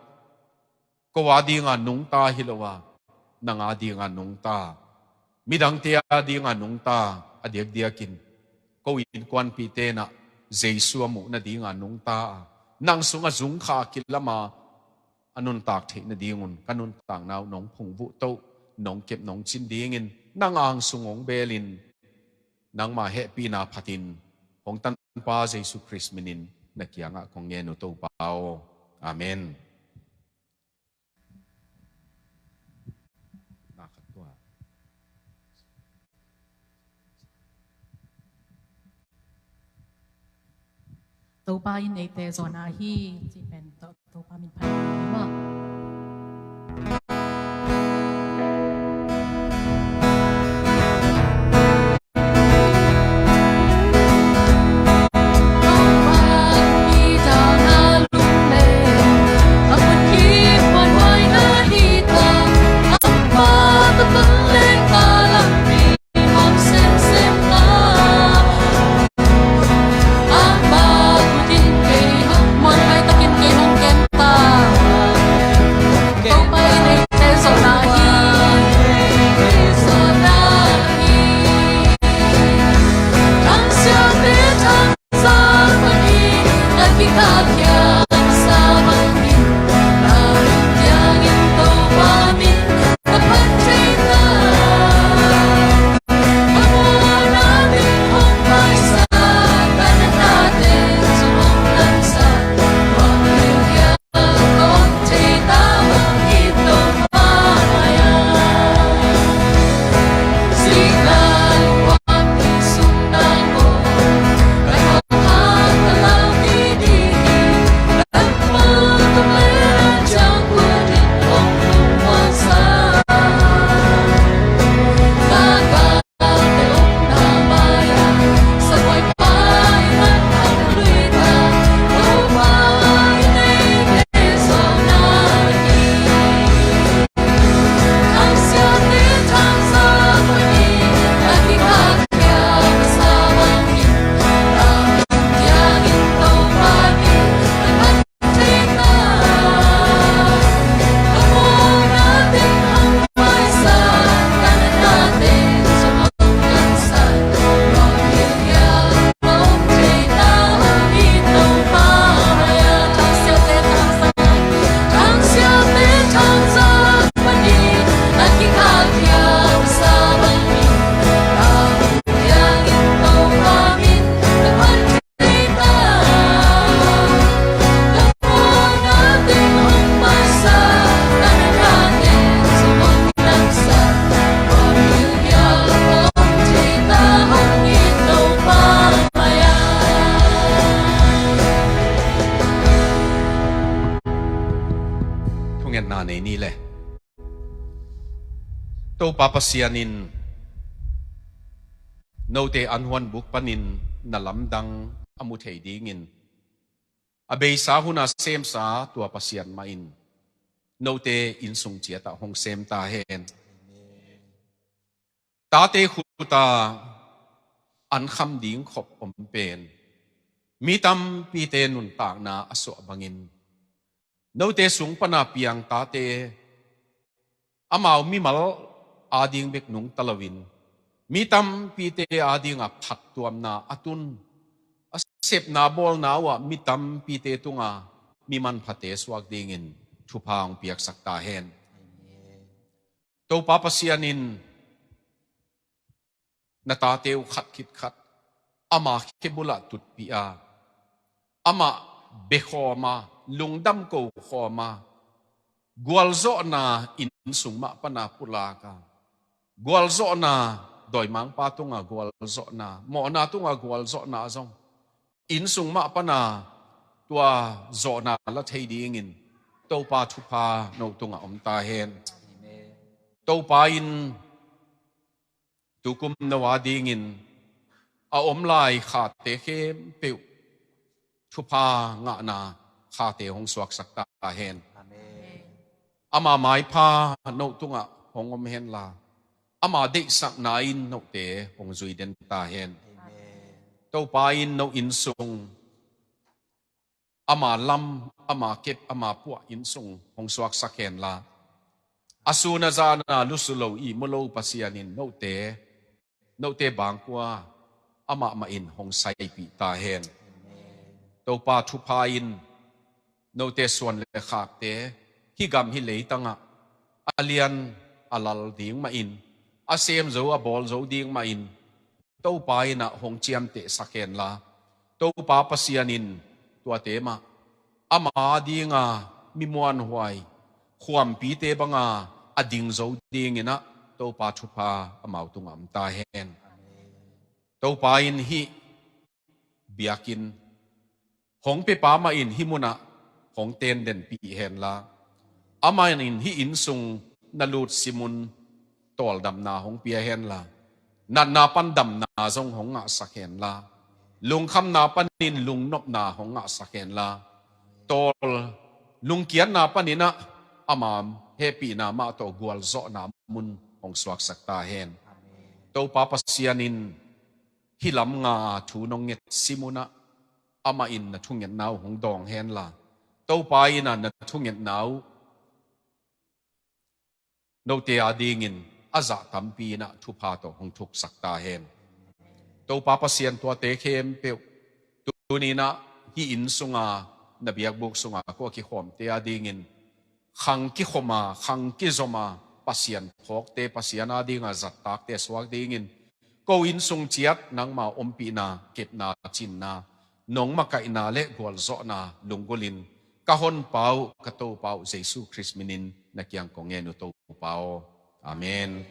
ko a dinga nungta hi lo a, nang a dinga nungta, midangte a dinga nungta, a diakdiakin ko innkuanpihte in ah Jesu a muh nadinga nungta a, nang sungah zungkha a kilam a, a nuntak theih nadingun ka nuntakna uh nong phungvuh toh, nong kep nong cin dingin nang ang sung hong belin, nangma hehpihna phatin, hong Tanpa Jesu Khrist minin na kiangah kong ngen uh, Topa aw. Amen. Topa in eite zawn ahi cih pen To-, Topa min phat maw. Thungetna nei ni le. Topa Pasian in note an huan buk panin na lamdang a mu thei dingin, a beisa hun a semsa tua Pasian mah in note innsung ciatah hong sem ta hen. Tate khuta an kham ding khop om pen mi tampite nuntakna a suah bangin, note sung pana piang tate amau mimal ading bek nungta loin, mi tampite adinga phattuamna a tun, a sepna bawlna uhah mi tampite tunga mi manphate suak dingin thupha hong piaksak ta hen. Topa Pasian in na tate uh khat khit khat ama khebulah tutpih a, amah bekhawm a, lungdam ko khawm a, gualzawhna innsung mah pana pulak a, gualzawhna dawimangpa tunga gualzawhna, mawhna tunga gualzawhna zong innsung mah pana tua zawhna la thei dingin Topa thupha no tungah om ta hen. Topa in tukum no adingin a om lai khate khempeuh thupha ngahna khate hong suaksak ta hen. Ama maipha no tungah hong om henla, ama deihsakna in note hong zui den ta hen. Topa in no innsung, ama lam, ama kep, ama puah innsung hong suaksak henla, a sun a zan a lusu lo ihmu lo Pasian in note, note bangkua amah mah in hong saipih ta hen. Topa thupha in note suan le khakte hih gam hih leitangah a lian a lal ding mahin, a sem zo a bawl zo ding mahin Topa in ah hong ciamtehsak henla, Topa Pasian in tuate mah ama dinga mi muanhuai khuampite banga a ding zo dingin ah Topa thupha amau tungah om ta hen. Topa in hih biakinn hong pepa mah in hih munah hong tendenpih henla, amah in hih innsung na lutsim un tawldamna hong pia henla, natna pan damna zong hong ngahsak henla, lungkhamna panin lungnopna hong ngahsak henla, tawl lungkiatna panin ah ama hehpihna mah tawh gualzawhna mun hong suaksak ta hen. Topa Pasian in hih lam nga thu nong ngetsim un ah amah in na thungetna uh hong dawng henla, Topa in ah na thungetna uh note adingin a zah tampi in ah thupha tawh hong thuksak ta hen. Topa Pasian, tuate khempeuh tuni in ah hih inn sunga na biakbuk sungah kua kikhawmte adingin khang kikhoma, khang kizoma, Pasian phawkte, Pasian adinga zattakte suak dingin ko inn sung ciat nangma ompihna, kepna, cinna, nong makaihna le gualzawhna lunggulhin ka honpa uh, ka Topa uh Jesu Khrist minin na kiang kong ngen uh, Topa aw. Amen.